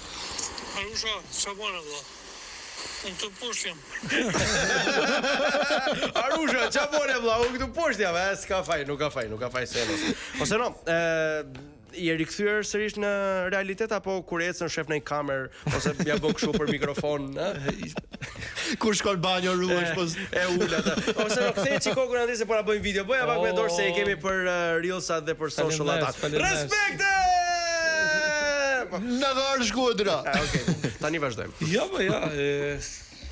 E: Arusha, çfarë bën vlla? Unë të poshtë jam.
B: Arusha, qa bone vlla, unë këtu poshtë jam, e, s'ka faj, nuk ka faj, nuk ka faj Senos. Ose no, ë je rikthyer sërish në realitet apo kur ecën shef në një kamerë ose ja bën kështu për mikrofon, ë?
D: Kur shkon banjo ruhesh po.
B: E ul atë. Ose do kthej çik kokën aty se po na bëjnë video. Bëja pak me dorë se e kemi për uh, reelsat dhe për social ata.
E: Faleminderit,
B: Respekte! Po,
D: Na ka ardhur Shkodra.
B: Okej, tani vazhdojmë.
E: Jo, po jo, e,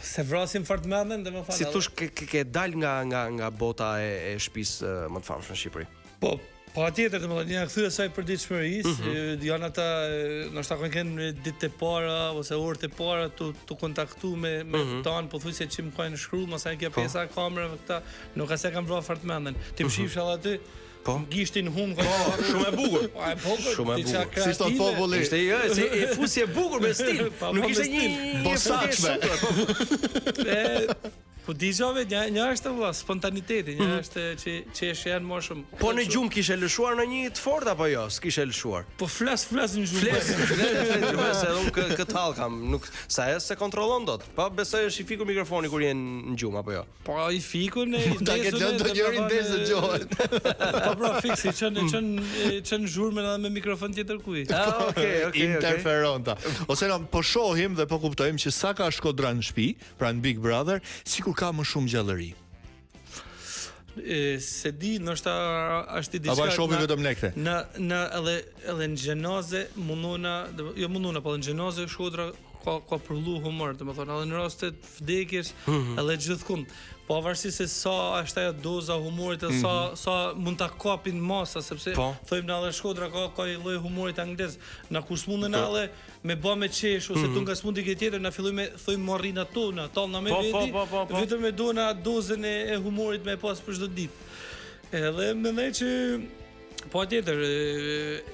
E: se vrasim fort mendën, domethënë.
B: Si thosh ke, ke, ke dal nga nga nga bota e e shtëpisë eh, më të famshme në Shqipëri.
E: Po, pa tjetër, domethënë, janë kthy asaj përditshmërisë, mm
B: Mhm.
E: -hmm. janë ata, e, ndoshta kanë qenë ditët e para ose orët e para tu tu kontaktu me me mm
B: Mhm.
E: -hmm. tanë, pothuajse që më kanë shkruar, mos kjo
B: Po.
E: pjesa e kamerave këta, nuk as e kanë vrarë fort mendën. Ti më shifsh edhe aty,
B: Mhm. Po.
E: Gishtin hum po,
B: Shumë e bukur.
E: Po, e bukur.
B: Shumë e
E: diçka
B: bukur.
D: Si thot
E: kreative.
D: populli.
B: Ishte jo, si e fusje e bukur me stil.
E: Pa,
B: Nuk
E: po,
B: ishte
E: me
B: një
E: stil.
B: një
D: Posaçme.
B: futje super, po.
E: E, po di gjave, një, një është vëlla, spontaniteti, një është që që është janë më shumë.
B: Mhm. Po në gjumë kishe lëshuar në një të fortë apo jo? S'kishe lëshuar.
E: Po flas, flas në gjumë.
B: Fles, fles, fles, gjumë, se edhe unë kë, këtë hall kam, nuk sa e se kontrollon dot. Po besoj është i fikur mikrofoni kur je në gjumë apo jo.
E: Po i fikun e i
D: Ta ketë
E: ndezun
D: lënë
E: e,
D: të njërin
E: domethënë,
D: ndezë dëgjohet.
E: Po pra fiksi, çon çon çon zhurmën edhe me mikrofon tjetër kuj.
B: Ah, okay, okay, okay.
D: Interferonta. Ose na po shohim dhe po kuptojmë që sa ka Shkodra në shtëpi, pra në Big Brother, sikur ka më shumë gjallëri.
E: E, se di, ndoshta është i diçka.
D: Apo e shohim
E: na-
D: vetëm ne këtë?
E: Në në edhe edhe në gjenaze mundona, do- jo mundona, po edhe në gjenaze Shkodra ka ka përllu humor, domethënë edhe në raste të vdekjes,
D: Mhm.
E: edhe gjithkund. Pavarësisht se sa është ajo doza humorit e sa sa mund ta kapin masa, sepse
B: Mhm. Po.
E: thojmë na edhe Shkodra ka ka një lloj humorit anglez. Na kur s'mundën edhe me bë me qesh ose
B: Mhm.
E: tu nga s'mundi këtë tjetër, na fillojmë me thojmë marrina tona, tallna me
B: Po, po,
E: veti,
B: po, po, po.
E: vetëm me dona dozën e, e humorit me pas për çdo ditë. Edhe mendoj që po tjetër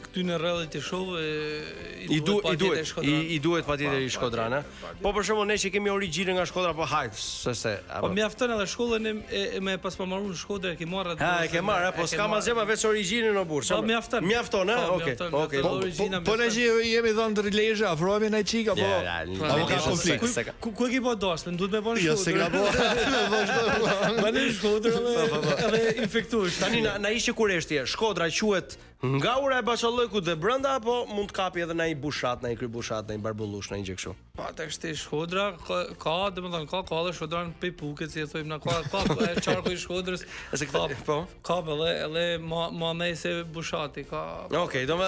E: këty në reality show e,
B: I du, i
E: patjetër
B: duhet,
E: Shkodran.
B: i, i duhet patjetër
E: Pa-
B: i Shkodran, a?
E: patjetër,
B: Po për shembull ne që kemi origjinën nga Shkodra, po hajt, se se.
E: Po
B: apo.
E: mjafton edhe shkollën e, e, e me pas pa marru në Shkodër e ke marrë atë.
B: Ha, e
E: dozën,
B: ke marrë, a, po
E: e ke
B: s'ka
E: marrë.
B: asgjë ma veç origjinën o burr.
E: Po
B: çfarë?
E: mjafton.
B: Mjafton, a?
E: Po,
B: Okej.
E: mjafton,
B: Okej.
E: mjafton.
D: Po,
E: Origjina
D: po ne që jemi dhënë të Lezhë, afrohemi në çik apo
B: Ja, ja,
D: apo ka
B: Lezhë,
D: konflikt?
E: Ku,
B: se ka-
E: ku, ku e ke bë dasmën? Duhet me bën
D: Jo, se ka po.
E: Ba në Shkodër edhe edhe infektohesh.
B: Tani na na ishte kureshtje. Shkodra quhet nga ura e Bashallëkut dhe brenda apo mund të kapi edhe na i Bushat, na i Krybushat, na i Barbullush, na i gjë kështu.
E: Po tash ti Shkodra ka, ka domethënë ka ka edhe Shkodran pe Pukët si e thojmë na ka ka e qarku i Shkodrës.
B: E se këta-
E: ka
B: po.
E: Ka edhe edhe ma ma nej se Bushati ka.
B: Okej, do më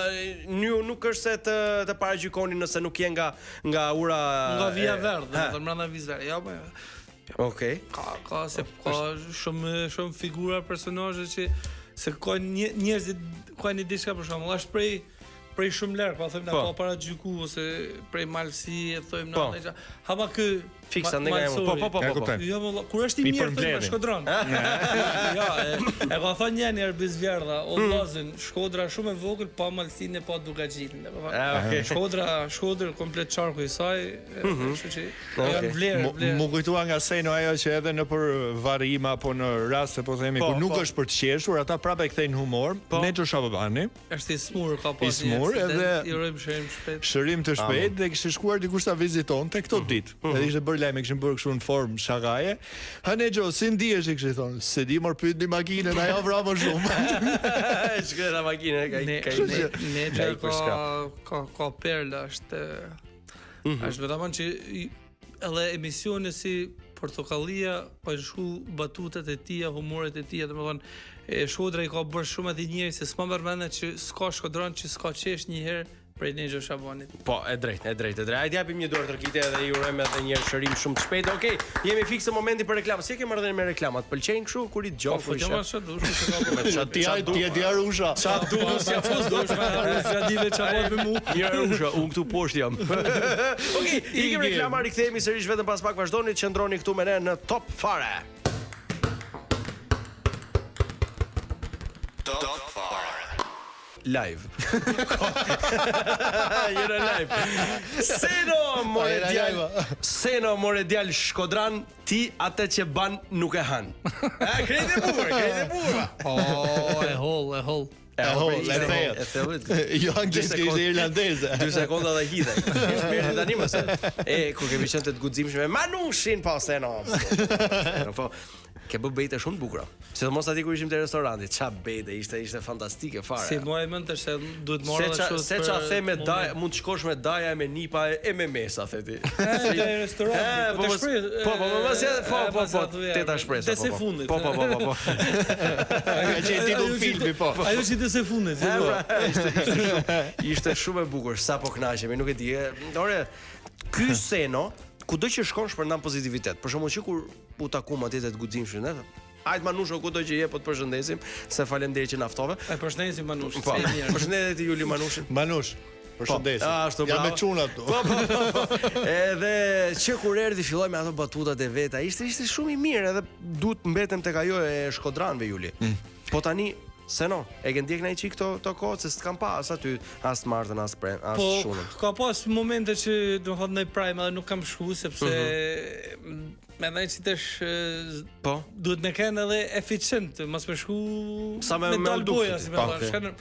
B: ju nuk është se të të paragjykoni nëse nuk je nga nga ura
E: Nga vija
B: e-
E: verdhë,
B: Ha,
E: domethënë brenda vijës verdhë. Jo, po
B: Okej.
E: ka ka se ka shumë shumë figura personazhe që se ka një, njerëzit ka një diçka për shembull, është prej prej shumë larg, pa thojmë na
B: Po.
E: ka para gjyku ose prej malësi e thojmë na
B: Po.
E: ndonjë gjë. Hama ky
B: Fiksa
E: ma-
B: ndaj nga
E: malsori.
B: Po po po
D: Ja,
B: po. po.
D: kuptoj.
E: Jo, më valla, kur është i
D: Mi
E: mirë thojmë
D: përmbledhin.
E: Shkodran. Ja, e, e ka thënë një herë Bizvjerdha, o
B: Hmm.
E: vllazën, Shkodra shumë e vogël pa malësinë e pa Dukagjinin. domethënë.
B: Ah, okej.
E: Shkodra, Shkodër komplet qarku i saj, e, kështu që
B: Okej.
E: janë vlerë,
D: Mu
E: vlerë.
D: mu kujtua nga Seno ajo që edhe në për varrima apo në raste po themi
B: Po,
D: kur nuk
B: po.
D: është për të qeshur, ata prapë e kthejnë humor.
B: Po.
D: Neço Shabani,
E: Është i smur, ka pas
D: I smur,
E: një aksident,
D: edhe-
E: i urojmë shërim shpejt.
D: shërim të shpejt dhe kishte shkuar dikush ta vizitonte këto ditë. Edhe ishte bërë lajm, e kishin bërë kështu në formë shakaje. Ha Neço, si ndihesh i kishte thonë, se di mor pyetni makinën, ajo vra më shumë.
B: Shkre makinë, ka
E: Ne
B: ka
E: ne ne
B: ka
E: që
B: i për
E: ka
B: shka.
E: ka ka perla është
B: Mhm.
E: është vetëm që i- edhe emisione si Portokallia ka shku batutat e tija, humoret e tija, domethënë e Shkodra i ka bërë shumë atë njerëz se s'ma merr mendja që s'ka shkodran që s'ka qesh një herë prej Nexho Shabanit.
B: Po, e drejtë, e drejtë, e drejtë. Hajde japim një dorë trokitje edhe i urojmë edhe një herë shërim shumë të shpejtë. Okej, jemi fiks në momentin për reklamë. Si e ke marrëdhënie me reklamat? Pëlqejnë kështu kur i dëgjon,
E: Po
B: kur i
E: futja
B: sheh?
E: ma çfarë dush, se ka
B: Me
E: për.
B: ça
D: Ti ai ti e di Arusha.
B: Ça du, si ja fus
E: Dush, ma ja di vetë çfarë bëj me mu.
B: Mirë Arusha, unë këtu poshtë jam. Okej, ikim reklama, rikthehemi sërish vetëm pas pak. Vazhdoni të qëndroni këtu me ne në Top Fare.
F: Top Fare.
B: Live. Jena live. Seno more
D: Jena
B: djalë.
D: live.
B: Seno more djalë Shkodran, ti atë që ban nuk e han. E krejt e bukur, krejt e bukur.
E: Oh, e holl, e holl.
B: E
D: holl,
B: ishte-
D: e thellë.
B: E thellë.
D: Jo anglez,
B: Dy
D: ishte
B: sekond-
D: irlandeze.
B: Dy sekonda dhe hidhe. Është mirë tani më se. E kur kemi qenë të guximshëm me Manushin po Seno. Seno, Po. Ke bë bejte shumë të bukura. Sidomos aty kur ishim te restoranti, ça bejte, ishte ishte fantastike fare.
E: Si muaj mend është se duhet marrë
B: Se
E: edhe
B: ça
E: kështu
B: se ça
E: për
B: the me
E: moment.
B: daja, mund të shkosh me daja e me nipa e, e me mesa the ti.
E: E, te restoranti,
B: E,
E: po te
B: mos-
E: shpres-
B: Po, po, po, mos e- po,
E: e,
B: po,
E: mos
B: po,
E: e thuaj,
B: te ta shpresa.
E: te
B: po,
E: se
B: po.
E: fundit.
B: Po, po, po, po, po.
D: Ka qenë titull
E: Ajo që-
D: filmi, po.
E: Ajo që të se fundit, si
B: E,
E: po.
B: pra, ishte, ishte shumë, ishte shumë e bukur, sa po kënaqemi, nuk e di. e, Ore, ky Seno, kudo që shkon shpërndan pozitivitet. Për shembull, që kur u takum atje te të guximshëm, ne? Hajt Manusho kudo që je, po të përshëndesim, se faleminderit që na ftove.
E: E përshëndesim Manush,
B: Po,
E: se e mirë.
B: përshëndetje ti Juli Manushin.
D: Manush, përshëndesim.
B: Po, ashtu,
D: Jam me
B: bravo.
D: çuna këtu.
B: Po, po, po, po. Edhe që kur erdhi filloi me ato batutat e veta, ishte ishte shumë i mirë edhe duhet mbetem tek ajo e Shkodranëve Juli.
D: Mm.
B: Po tani Seno, e ke ndjek ndonjë çik këto këto kohë se s'kam pa as aty, as të martën, as pre, as
E: Po,
B: shunën.
E: ka pas momente që do të thotë në prime edhe nuk kam shku sepse
B: Mhm.
E: mendoj që tash e,
B: Po.
E: duhet me kenë edhe eficient, mos me shku
B: Sa me- me
E: dal
B: u duk,
E: boja,
B: ti.
E: si me
B: Po,
E: thonë,
B: okay.
E: shkon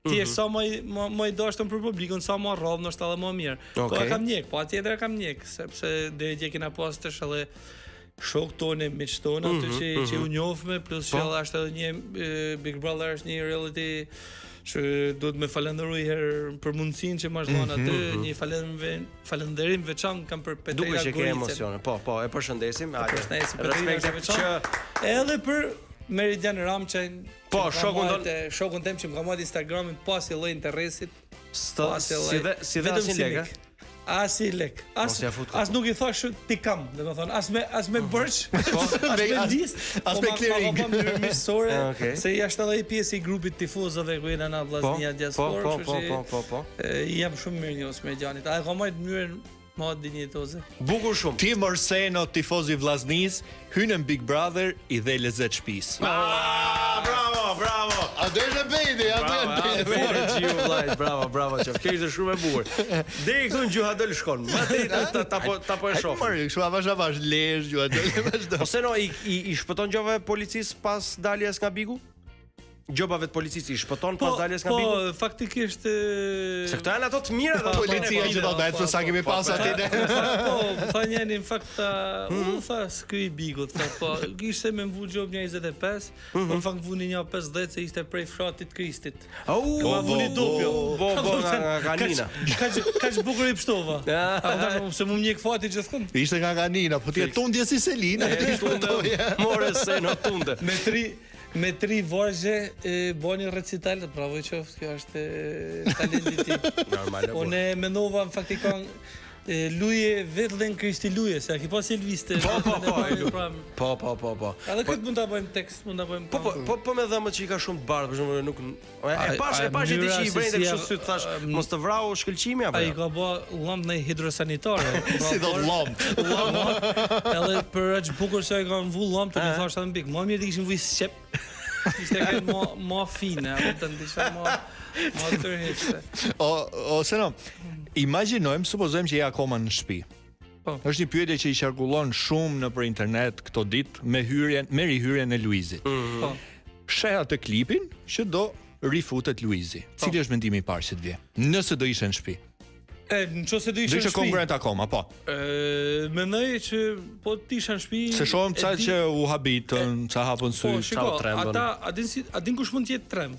E: Ti je sa më i- më më i dashtëm për publikun, sa më rrallë ndoshta edhe më mirë. Po
B: Okej.
E: e kam ndjek, po atjetër e kam ndjek, sepse deri dje kena pas tash edhe shok tonë, miq tonë aty
B: Mhm,
E: që që u njohme, plus që edhe është edhe një e, Big Brother është një reality që duhet me falenderu i herë për mundësinë që më është dhënë aty, një falënderim falënderim veçantë kam për Petrela
B: Mhm, Duket që ke
E: Goricën.
B: emocione. Po, po, e përshëndesim. Hajde.
E: Përshëndesim Petrela
B: Respekte
E: veçantë.
B: që
E: Edhe për Meridian Ramçajn,
B: Po,
E: që më ka
B: shokun
E: marrë
B: ton-
E: e, shokun tim që më ka marrë Instagramin pas i lloj interesit,
B: s'të
E: pas i lloj.
B: si dhe si dhe
E: vetëm
B: asnjë
E: si
B: lek,
E: mik. As i lek. As
B: Mos ja fut
E: as nuk i thash ti kam, domethënë as me as me borxh,
B: Po.
E: as me
D: As-
E: list,
D: as
E: po
D: me
E: ma-
D: clearing.
E: Ma ka bë mënyrë miqësore,
B: Ah, okej.
E: se jashtë edhe i pjesë i grupit tifozëve ku jena na
B: Po,
E: vllaznia
B: po,
E: diasporë,
B: po,
E: kështu
B: po,
E: që
B: po, po, po.
E: e, i jam shumë mirënjohës me Gjanit. A e ka marrë mënyrën më dinjitoze.
B: Bukur shumë.
D: Ti Morseno, tifoz i Vllaznisë, hyn në Big Brother i dhe lezet shtëpisë.
B: Ah, bravo, bravo.
D: A do ishte bejti, a do
B: Bravo, bravo, Gjiu vllai, bravo, bravo qof. Kjo ishte shumë e bukur. Deri këtu në Gjuhadol shkon. Më tej ta ta, ta po ta po e shoh.
D: Mori, kështu avash avash lezh, gjua do vazhdo.
B: Ose no i i, i shpëton gjobave policisë pas daljes nga Bigu? Gjobave të policisë i shpëton pas daljes nga
E: po,
B: Bigu?
E: faktikisht e,
B: Se këto janë ato të mira dhe
D: Policia që do të ecë sa kemi
B: po,
D: pas aty ne.
E: Po, tha njëri në fakt tha,
B: Mhm.
E: u tha s'ky i Bigut, tha, po kishte me mvu gjob një 25, po
B: Mhm.
E: në fakt vuni një 50 se ishte prej fshatit Kristit.
B: Au,
E: Ma vuni dopjo.
B: Bo, bo, nga, nga Kanina.
E: Kaq kaq bukur i pshtova. A kupton, se mu mjek fati gjithkund.
D: Ishte nga Kanina, po ti e tundje si Selina, ti shpëtoje.
B: More se no tunde.
E: Me tri me tri vargje e bani recital, bravo i qoftë, kjo është e, talenti i tij.
B: Normal. e bukur.
E: Unë e mendova në fakt i kanë e, Luje vetën Kristi Luje, se a ki pas Elviste.
B: Po, po, po, e lu.
E: Pra,
B: Po, po, po, po.
E: Edhe këtë mund ta bëjmë tekst, mund ta bëjmë.
B: Po po po po me dhëmbët që i ka shumë të bardhë, për shembull, nuk e, e pash e
E: a
B: pash ti
E: mënyra
B: që i
E: se
B: vrente
E: si
B: kështu
E: ja-
B: syt thash,
E: a,
B: mos të vrau shkëlqimi apo
E: Ai
B: jo?
E: ka bë llëmb në hidrosanitare. Pra,
D: Si do
E: por-
D: llom.
E: Llëmb, edhe për aq bukur sa e kanë vu llëmb, të më thash edhe mbik. Më mirë të kishin vu sqep. Ishte kanë më më fine, apo të ndisha më më tërheqëse.
D: O o se no, imagjinojmë, supozojmë që je akoma në shtëpi.
E: Po.
D: Është një pyetje që i qarkullon shumë nëpër internet këto ditë me hyrjen, me rihyrjen e Luizit.
E: Po.
D: Sheh atë klipin që do rifutet Luizi.
E: Po.
D: Cili është mendimi i parë që të vje? Nëse do ishe në shtëpi.
E: E, në qoftë se do
D: Do
E: ishe në
D: ishe
E: shtëpi.
D: konkurrent akoma, po.
E: Ë, mendoj që po të isha në shtëpi.
D: Se shohim
E: e
D: ca
E: di-
D: që u habitën, ca hapën
E: Po,
D: sy.
E: shiko,
B: u trembën.
E: ata a din si a din kush mund të jetë tremb?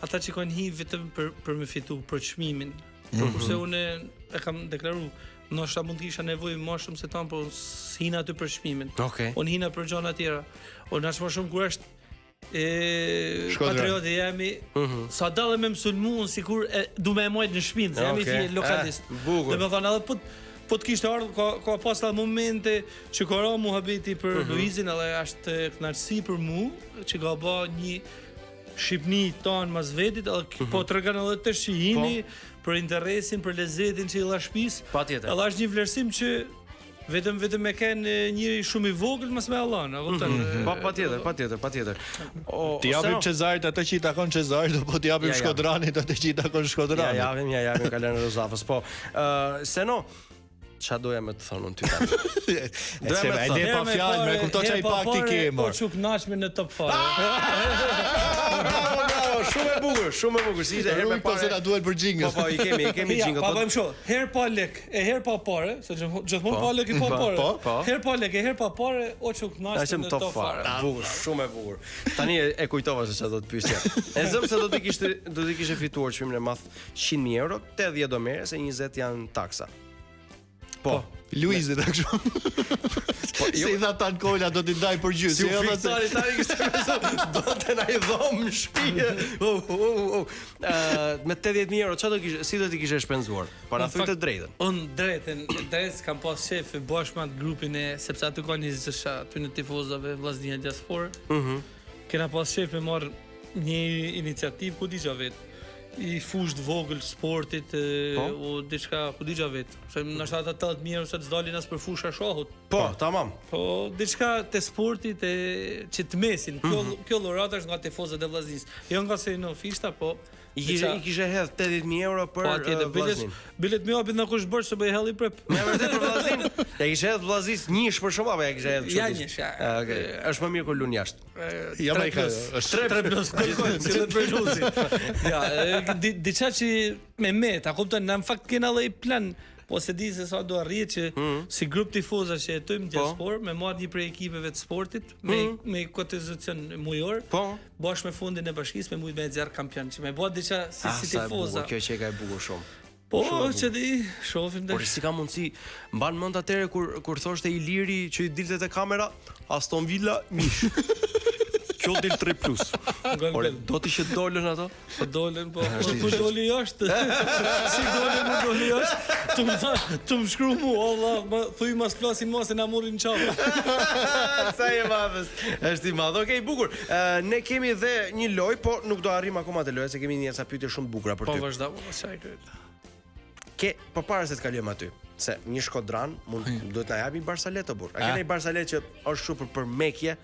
E: Ata që kanë hi vetëm për për me fitu, për çmimin.
D: Mhm.
E: Kurse unë e kam deklaru, ndoshta mund të kisha nevojë më shumë se tan, po s'hina aty për çmimin.
B: Okej.
E: Unë hina për gjëra tjera. Unë as më shumë kur është e
D: Shkodran.
E: patrioti jemi, sa dalle me mësulmu, unë sikur e, du me e majt në shpinë, se jam i
B: Okej.
E: fije lokalist.
B: Eh, bukur.
E: Dhe me thonë, edhe po po të kishte ardhur ka ka pas edhe momente që ka ra muhabeti për
B: Mhm.
E: Luizin edhe është kënaqësi për mu që ka bë një Shqipni tan mas vetit, edhe k-
B: Mhm.
E: po tregon edhe të shihini për interesin, për lezetin që i dha shtëpisë.
B: Patjetër.
E: Edhe është një vlerësim që vetëm vetëm me kenë e, njëri shumë i vogël mos me Allahun, a kupton?
B: Po patjetër, patjetër, patjetër. O,
D: Ti japim Cezarit atë që i takon Cezarit, apo ti japim
B: Ja, ja.
D: Shkodranit atë që i takon
B: Ja
D: Shkodranit.
B: japim, ja japim Kalën Rozafës. Po, ë Seno, ç'a doja me të thonë unë ty tani?
D: E
B: Doja
D: se
B: me
D: e
B: thënë.
D: le pa
E: Herë me
D: fjalë, me
E: pare,
D: kupton
E: herë
D: çaj
E: pa
D: pak ti
E: pare,
D: ke
E: Po
D: mor.
E: çu kënaqme në top fare.
D: Bravo, bravo, shumë.
B: Shumë e bukur, shumë e bukur, si ishte herë me
D: Ruj po se
B: pare.
D: na duhet për jingle.
B: Po po, i kemi, i kemi
E: Ja,
B: jingle.
E: pa
B: Po
E: bëjmë kështu, herë pa lek, e herë pa pare, se gjithmonë pa lek e pa pare.
D: po,
B: po.
E: Herë pa lek e herë pa pare, o që
B: Na
E: kënaqem
B: qem
E: në
B: top
E: top
B: fare.
E: fare.
B: Bukur, shumë e bukur. Tani e, e kujtova se çfarë do të pyesja. E zëm se do të kishte do të kishe fituar çmimin e madh 100.000 euro, 80 do merre se 20 janë taksa. Po.
D: Luizi ta kështu.
B: Po, jo-
D: Se i tha Tan Kola do t'i ndaj për gjysmë.
B: Si u
D: jo, tha
B: fik
D: se-
B: tani, tani kishte besu, do të na i dhomë në shtëpi. Oh, oh, oh. Ë, me 80000 euro çfarë do kishe, si do t'i kishe shpenzuar? Po na
E: Në
B: thuj
E: fakt,
B: të drejtën.
E: Unë drejtën, drejt kam pas qef e bashkë me atë grupin e sepse aty ka një zësha, aty në tifozave Vllaznia Diaspora. Mhm. Kena pas qef me marr një iniciativë ku diqa vet i fush të vogël sportit e,
B: Po.
E: o diçka ku diqa vet. Se ndoshta ata 80000 euro sot s'dalin as për fusha shahut.
B: Po, tamam.
E: Po diçka te sportit e që të mesin. Kjo
B: Mhm.
E: kjo dhuratë është nga tifozët e Vllaznisë. Jo nga se në fishta, po
B: I kishe
E: diçka-
B: i kishe hedh 80000 euro për
E: Po atje
B: eh,
E: bilet
B: vllaznin.
E: bilet më japin na kush bërë se bëj helli prep.
B: Me vërtet për vllaznin? Ja kishe hedh vllazis njësh për shembull apo ja kishe hedh kështu?
E: Ja
B: diç?
E: njësh, ja.
B: Ah, Okej. Është më mirë kur lun jashtë.
D: Ja ma i ka.
E: plus.
D: Është
E: 3 plus kërkojmë, si dhe për luzi. Ja, e, di, diçka që me me, ta kupton, na në fakt kena edhe i plan, po se di se sa do arrihet që si grup tifoza që jetojmë në diasporë, me marrë një prej ekipeve të sportit, me me kotizacion mujor,
B: Po.
E: bashkë me fondin e bashkisë me mujt me nxjerr kampion, që me bë diçka si
B: Ah,
E: si
B: sa e bukur,
E: tifoza.
B: kjo që e ka e bukur shumë.
E: Po, që di, shohim
B: Por
E: tash.
B: si ka mundësi, mban mend atëherë kur kur thoshte Iliri që i dilte te kamera, Aston Villa mish. Kjo del 3 plus.
E: Gol,
B: Ore,
E: gol.
B: do të që dolën ato?
E: Po dolën, po, po ku doli jashtë? si doli, mu doli jashtë? Tu më tha, tu më shkru mu, o vlla, më thuj mos flasim mos se na morrin qafë.
B: Sa i madh është. Është i madh. Okej, bukur. Ë, ne kemi dhe një lojë, po nuk do arrim akoma te loja se kemi një ca pyetje shumë të bukura për
E: Po
B: ty.
E: vazhdo, po çaj kryet.
B: Ke po para se të kalojmë aty, se një shkodran mund duhet na japi Barsalet o burr. A ke një Barsalet që është kështu për përmekje?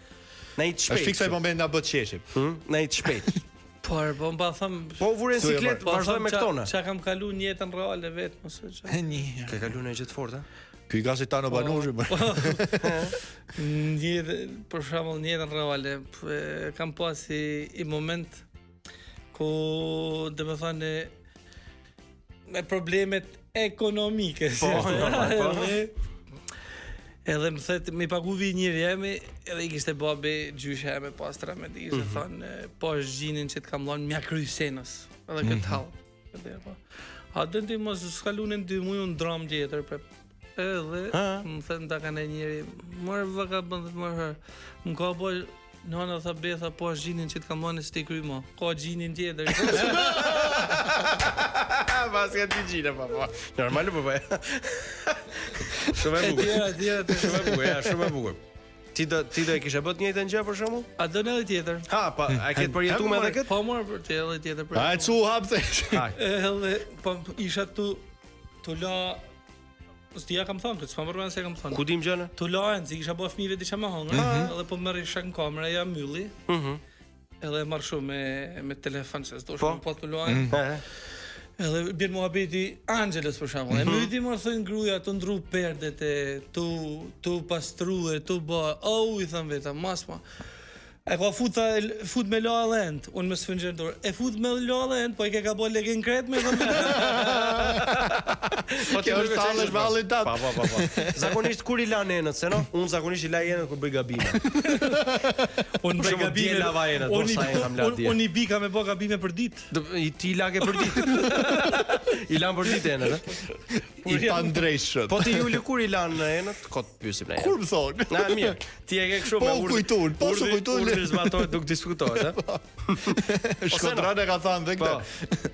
B: Na i të shpejt.
D: Është fiksa i moment na bët qeshim.
B: Hm? Na i të shpejt.
E: Po, er, po më pa them,
B: Po u vure në
D: Thuaj,
B: siklet,
E: po
B: vazhdoj
E: them
B: me
E: qa-
B: këto na.
E: Qa kam kalu në jetën reale vetë, mos e qa.
D: Një.
B: Ke kalu në gjë të fortë, a?
D: Ky i ka si Tano Banushi.
E: Po.
D: më.
E: Në jetë, për shembull në jetën reale, p- e, kam pas i, i moment ku, dhe me thënë, me problemet ekonomike.
B: Po, normal, po.
E: Edhe, edhe më thet, më i pagu vi njëri jemi, edhe i kishte babi gjysha jeme pas 13, i kishte
B: Mhm.
E: thënë, po është gjinin që të kam lënë, mja kry senës, edhe
B: Mhm.
E: këtë hall. Edhe, po. A dënë ti mos s'kalunin dy muaj unë dram tjetër prep. Edhe
B: Ha.
E: më thënë ta kanë njëri, mor vëka bën dhe mor hër. Më ka bë Nëna tha be tha po është gjinin që të kam lënë s'ti kry më. Ka gjinin tjetër.
B: Pas ka dy gjina, po, po. Normal po po. Shumë e
E: E
B: bukur.
E: tjera, e tjera, e tjera.
B: Shumë e bukur, ja, shumë e bukur. Ti do ti do e kishe bërë të njëjtën gjë për shembull?
E: A do edhe tjetër?
B: Ha, pa, a ke të përjetuar edhe këtë?
E: Po mor për të edhe tjetër për.
D: A e cu hap the.
B: Ha.
E: Edhe po isha tu tu la S'di ja kam thënë këtë, s'ma përmend se e kam thënë.
B: Ku dim gjënë?
E: Tu la enë, si kisha bë fëmijëve diçka më hëngër, edhe po merr isha në kamerë, ja mbylli.
B: Mhm.
E: Edhe e marr shumë me me telefon se s'do
B: Po.
E: shumë po tu la enë.
B: E,
E: Edhe bjen muhabeti Angelës për shembull.
B: Mhm.
E: E myti më thënë gruaja tu ndru perdet e tu tu pastrue, tu bë. Au i thën veta, mas ma. E ka fut, tha, fut me la edhe ent, unë me sfëngjer dorë. E fut me la edhe ent, po i ke ka bë legen kret me thënë.
B: Po ti
D: Kjo është tallesh me hallin tat.
B: Po, po, po, po. Zakonisht kur i lan enët, se no? Unë zakonisht i laj enët kur bëj gabime.
E: Unë bëj
B: shembull,
E: gabime.
B: dje lava enët,
E: Unë
B: po,
E: i-
B: sa enë kam la
E: unë-
B: dje.
E: Unë i bi kam e bë gabime për ditë.
B: Do i ti i lake për ditë. I lan për ditë enët, e?
D: I pandrejshëm.
B: Po ti Juli kur i lan enët? Kot pyesim ne.
D: Kur më thonë?
B: Na mirë, ti e ke kështu
D: Po
B: me
D: u kujtun, po s'u
B: urdhri-
D: kujtun.
B: Urdhri zbatohet, nuk diskutohet, ë?
D: Shkodran e ka thënë dhe
B: Po.
D: këtë.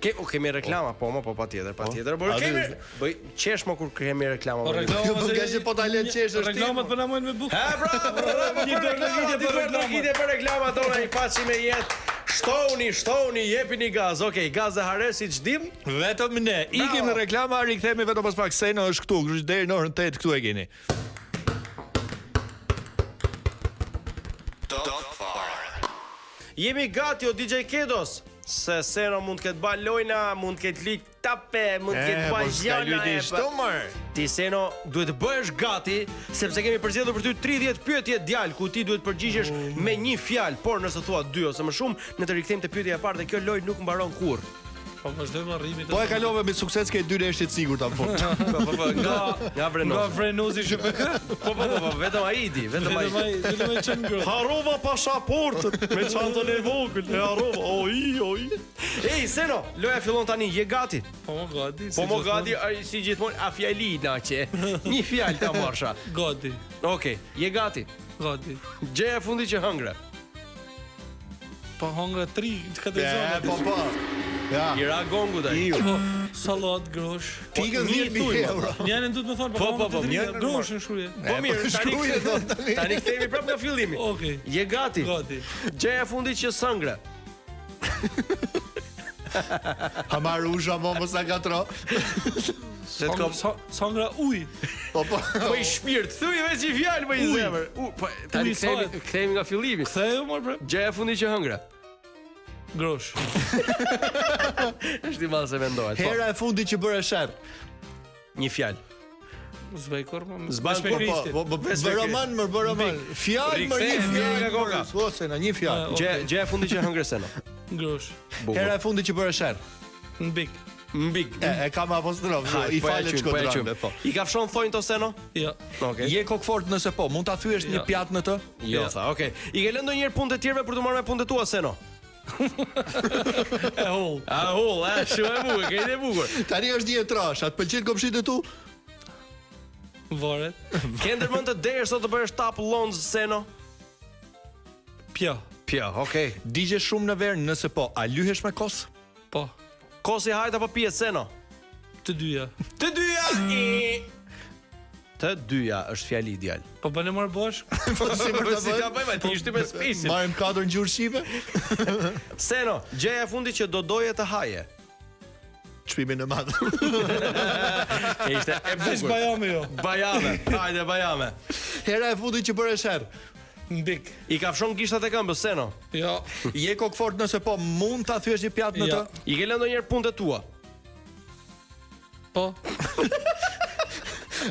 B: Ke, o kemi reklama, po, mo, po patjetër, patjetër. Por
D: A,
B: kemi
D: dhe-
B: bëj qesh mo kur kemi reklama.
E: Po
B: mo.
E: reklama.
D: Jo, po nga që po ta lë qesh është ti.
E: Reklamat po na mojnë me bukë.
B: Ha, bravo, bravo,
E: Një
B: për
E: dorë në
B: reklama,
E: lidhje
B: dy
E: për
B: dorë në
E: reklamat.
B: lidhje për reklamat tona, i paçi me jetë. Shtoni, shtoni, jepini gaz. Okej, gaz dhe hare siç dim.
D: Vetëm ne. Ikim në reklama, rikthehemi vetëm pas pak. Seno është këtu, kështu që deri në orën 8 këtu e keni.
B: Jemi gati o DJ Kedos. Se Seno mund të ketë ba lojna, mund të ketë lik tape, mund të ketë ba
D: po s'ka
B: gjana.
D: lujti
B: e,
D: shtu mër.
B: Ti Seno duhet të bëhesh gati sepse kemi përzgjedhur për ty 30 pyetje djalë ku ti duhet të përgjigjesh me një fjalë, por nëse thua dy ose më shumë, ne të rikthejmë te pyetja e parë dhe kjo lojë nuk mbaron kurrë.
E: Po vazhdojmë arrimi.
D: Po e kalove me sukses ke dy rreshje të sigurta në fund.
B: Po po po, nga nga Vrenozi.
E: Nga Vrenozi SHPK?
B: Po po po, po, vetëm ai i di, vetëm ai.
E: Vetëm ai, vetëm ai çon ngrohtë.
B: Harrova pasaportën me çantën e vogël, e harrova. Oi, oi. Ej, Seno, loja fillon tani, je gati?
E: Po mo gati.
B: Po mo gati, ai si gjithmonë a fjali na që. Një fjalë ta marrsha.
E: Gati.
B: Okej, je gati.
E: Gati.
B: Gjëja e fundit që hëngre.
E: Po hongra 3, 4
D: E,
E: gjëra.
D: po po. Ja.
B: I ra gongu tani.
D: Iu.
E: Po, sallat, grosh.
D: Tikën
B: një
D: 10000
B: thuj,
D: euro.
E: Njërin duhet më thonë,
B: Po, po, po,
E: po,
B: njërin
E: grosh në shkruaj.
B: Po mirë,
D: po,
B: tani
D: shkruaj, thonë tani.
B: Tani kthehemi prapë nga fillimi.
E: Okej.
B: Je gati?
E: Gati.
B: Gjëja e fundit që s'hëngre.
D: Hamarusha mo mos na katro.
B: Se të kam
E: S'hëngra ujë.
D: Po po.
B: Po i shpirt, thuj veç një fjalë më i zemër. U, po tani
E: Ujë
B: kthehemi
E: sahet.
B: kthehemi nga fillimi.
E: Ktheu mor bre.
B: Gjëja e fundit që hëngre.
E: Grosh.
B: Është i madh se mendohet. Po,
D: Hera e fundit që bëre sherr.
B: një fjalë.
E: S'bëj kurrë më.
B: S'bën
E: Veç me
B: kurrë,
D: Po,
E: Krishtin.
D: po, po, bëra man, më bëra man. Fjalë më një
B: Rikthehemi
D: fjalë.
B: nga koka.
D: Po, se na një fjalë.
E: Ah,
B: Gjë
E: okej.
B: gjëja e fundit që hëngre Seno.
E: Grosh.
D: Hera e fundit që bëre sherr.
E: Në bik.
B: Mbik.
D: E, e kam apostrof,
B: Hajt,
D: i
B: po e
D: falet
B: qymë, po e
D: shkodranëve,
B: qymë.
D: po.
B: I kafshon thonjtë o Seno?
E: Jo.
B: Okej.
D: Je kokfort nëse po, mund ta thyesh një
E: Jo.
D: pjatë në të?
B: Jo, tha, okej. I ke lënë ndonjëherë punët e tjerëve për të marrë me punët e tua Seno?
E: E holl.
B: A hull, a shumë e bukur, ke ide e bukur.
D: Tani është një e trash, a të pëlqen komshitë e tu?
E: Varet.
B: Ke ndërmend të dehesh sot të bësh tap llonz Seno?
E: Pja.
B: Pja, okej.
D: Digje shumë në verë nëse po, a lyhesh me kos?
E: Po.
B: Kosi hajt apo pijet Seno?
E: Të dyja.
B: Të dyja i Të dyja është fjali djalë.
E: Po bëne marr bosh?
D: Po si për ta
B: Si ta
D: bëjmë?
B: bëjmë, ti ishte me space.
D: Marrim katër ngjyrë shqipe?
B: Seno, gjëja e fundit që do doje të haje.
D: Çmimin e madh.
B: E ishte e
E: Veç
B: bukur.
E: bajame jo.
B: Bajame, hajde bajame.
D: Hera e fundit që bëre sherr.
E: Në bik.
B: I kafshon gishtat e këmbës Seno.
E: Jo.
D: Je kokfort nëse po, mund ta thyesh një pjatë në
E: Jo.
D: të?
B: I ke lënë ndonjëherë punët e tua.
E: Po.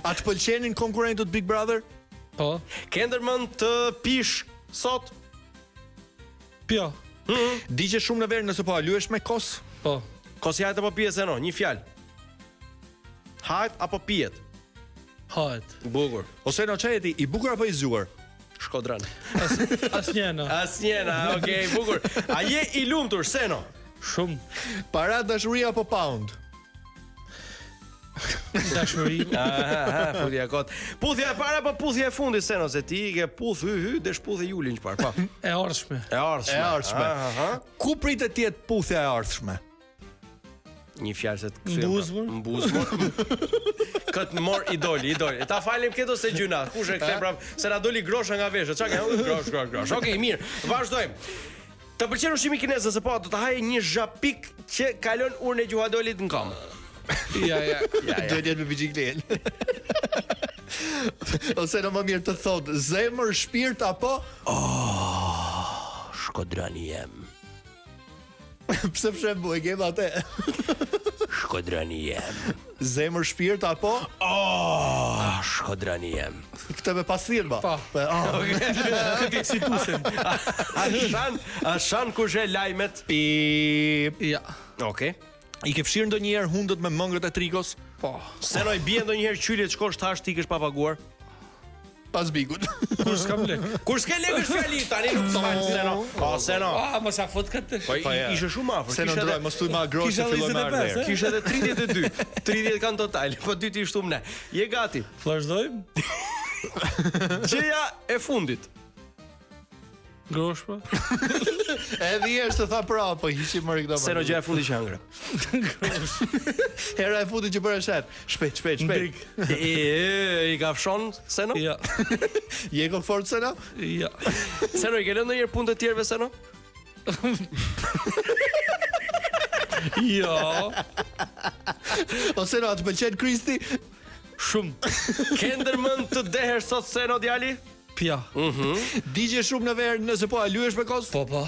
D: A të pëlqenin konkurrentët Big Brother?
E: Po.
B: Ke ndërmend të pish sot?
E: Pja.
D: Digje shumë në verë nëse po, a lyhesh me kos?
E: Po.
B: Kosi hajt apo pijet Seno? Një fjalë. Hajt apo pijet?
E: Hahet.
B: Bukur.
D: Ose në çeti, i bukur apo i zgjuar?
B: Shkodran.
E: Asnjëna.
B: Asnjëna, okej, bukur. A je i lumtur Seno?
E: Shumë.
D: Para dashuri apo pound?
E: Dashuri.
B: Aha, aha, futja kot. Puthja e parë apo puthja e fundit Seno se ti i ke puth hy hy desh puthje Julin çfarë? Po.
E: E ardhshme.
B: E ardhshme.
D: E ardhshme.
B: Aha, aha.
D: Ku pritet të jetë puthja e ardhshme?
B: Një fjalë se të kthyem.
E: Mbuz, mor.
B: Mbuz. mor. Kët mor i doli, i doli. E ta falim këtë ose gjyna. Kush e kthen prap? Se na doli grosha nga veshët. Çka ke? Grosh, grosh, grosh. Okej, mirë. Vazhdojmë. Të pëlqen ushqimi kinez nëse po, do të haje një zhapik që kalon urën e gjuhadolit në këmbë.
E: Ja, ja.
B: Ja, ja.
D: Duhet jetë me bicikletë. Ose në më mirë të thotë zemër, shpirt apo
B: Shkodrani jem.
D: pse fshem e kem atë.
B: Shkodrani jem.
D: Zemër, shpirt apo
B: Oh, shkodrani jem.
D: këtë me pasthirma.
E: Pa.
D: Po, ah.
E: Këtë eksituesin.
B: A shan, a shan kush e lajmet?
D: Pip.
E: Ja.
B: Okej.
D: I ke fshirë ndonjëherë hundët me mëngët e trikos?
E: Po.
B: Seno i bie ndonjëherë qylit shkosh tash ti kesh pa paguar.
D: Pas bigut.
E: Kur s'kam lek.
B: Kur s'ke lekë është fjali, tani nuk të fal Seno. Po Seno.
E: Ah, mos a fut këtë.
B: Po
D: Po, ja.
B: ishe shumë afër.
D: Se në
B: Kishe
D: ndroj,
B: edhe
D: mos thuj ma grosh
E: Kisha
D: se filloi me
E: 25,
D: ardhë.
E: eh?
B: kishe edhe 32. 30 kanë total, po dy ti shtum ne. Je gati.
E: Vazhdojmë.
B: Gjëja e fundit.
E: Grosh po.
D: Edhe i është të tha pra, po hiqi më këto.
B: Seno gjëja e fundit që hëngre.
D: Hera e fundit që bëre sherr. Shpejt, shpejt, shpejt.
E: Big.
B: E, e, i kafshon Seno?
E: Ja.
D: Je kokfort Seno?
E: Ja.
B: Seno i ke lënë ndonjëherë punë të tjerëve Seno?
E: Jo.
D: O Seno, a të pëlqen Kristi?
E: Shumë.
B: Ke ndërmend të dehesh sot Seno djali?
E: Pja.
D: Digje shumë në verë nëse po a lyesh me kos?
E: Po, po.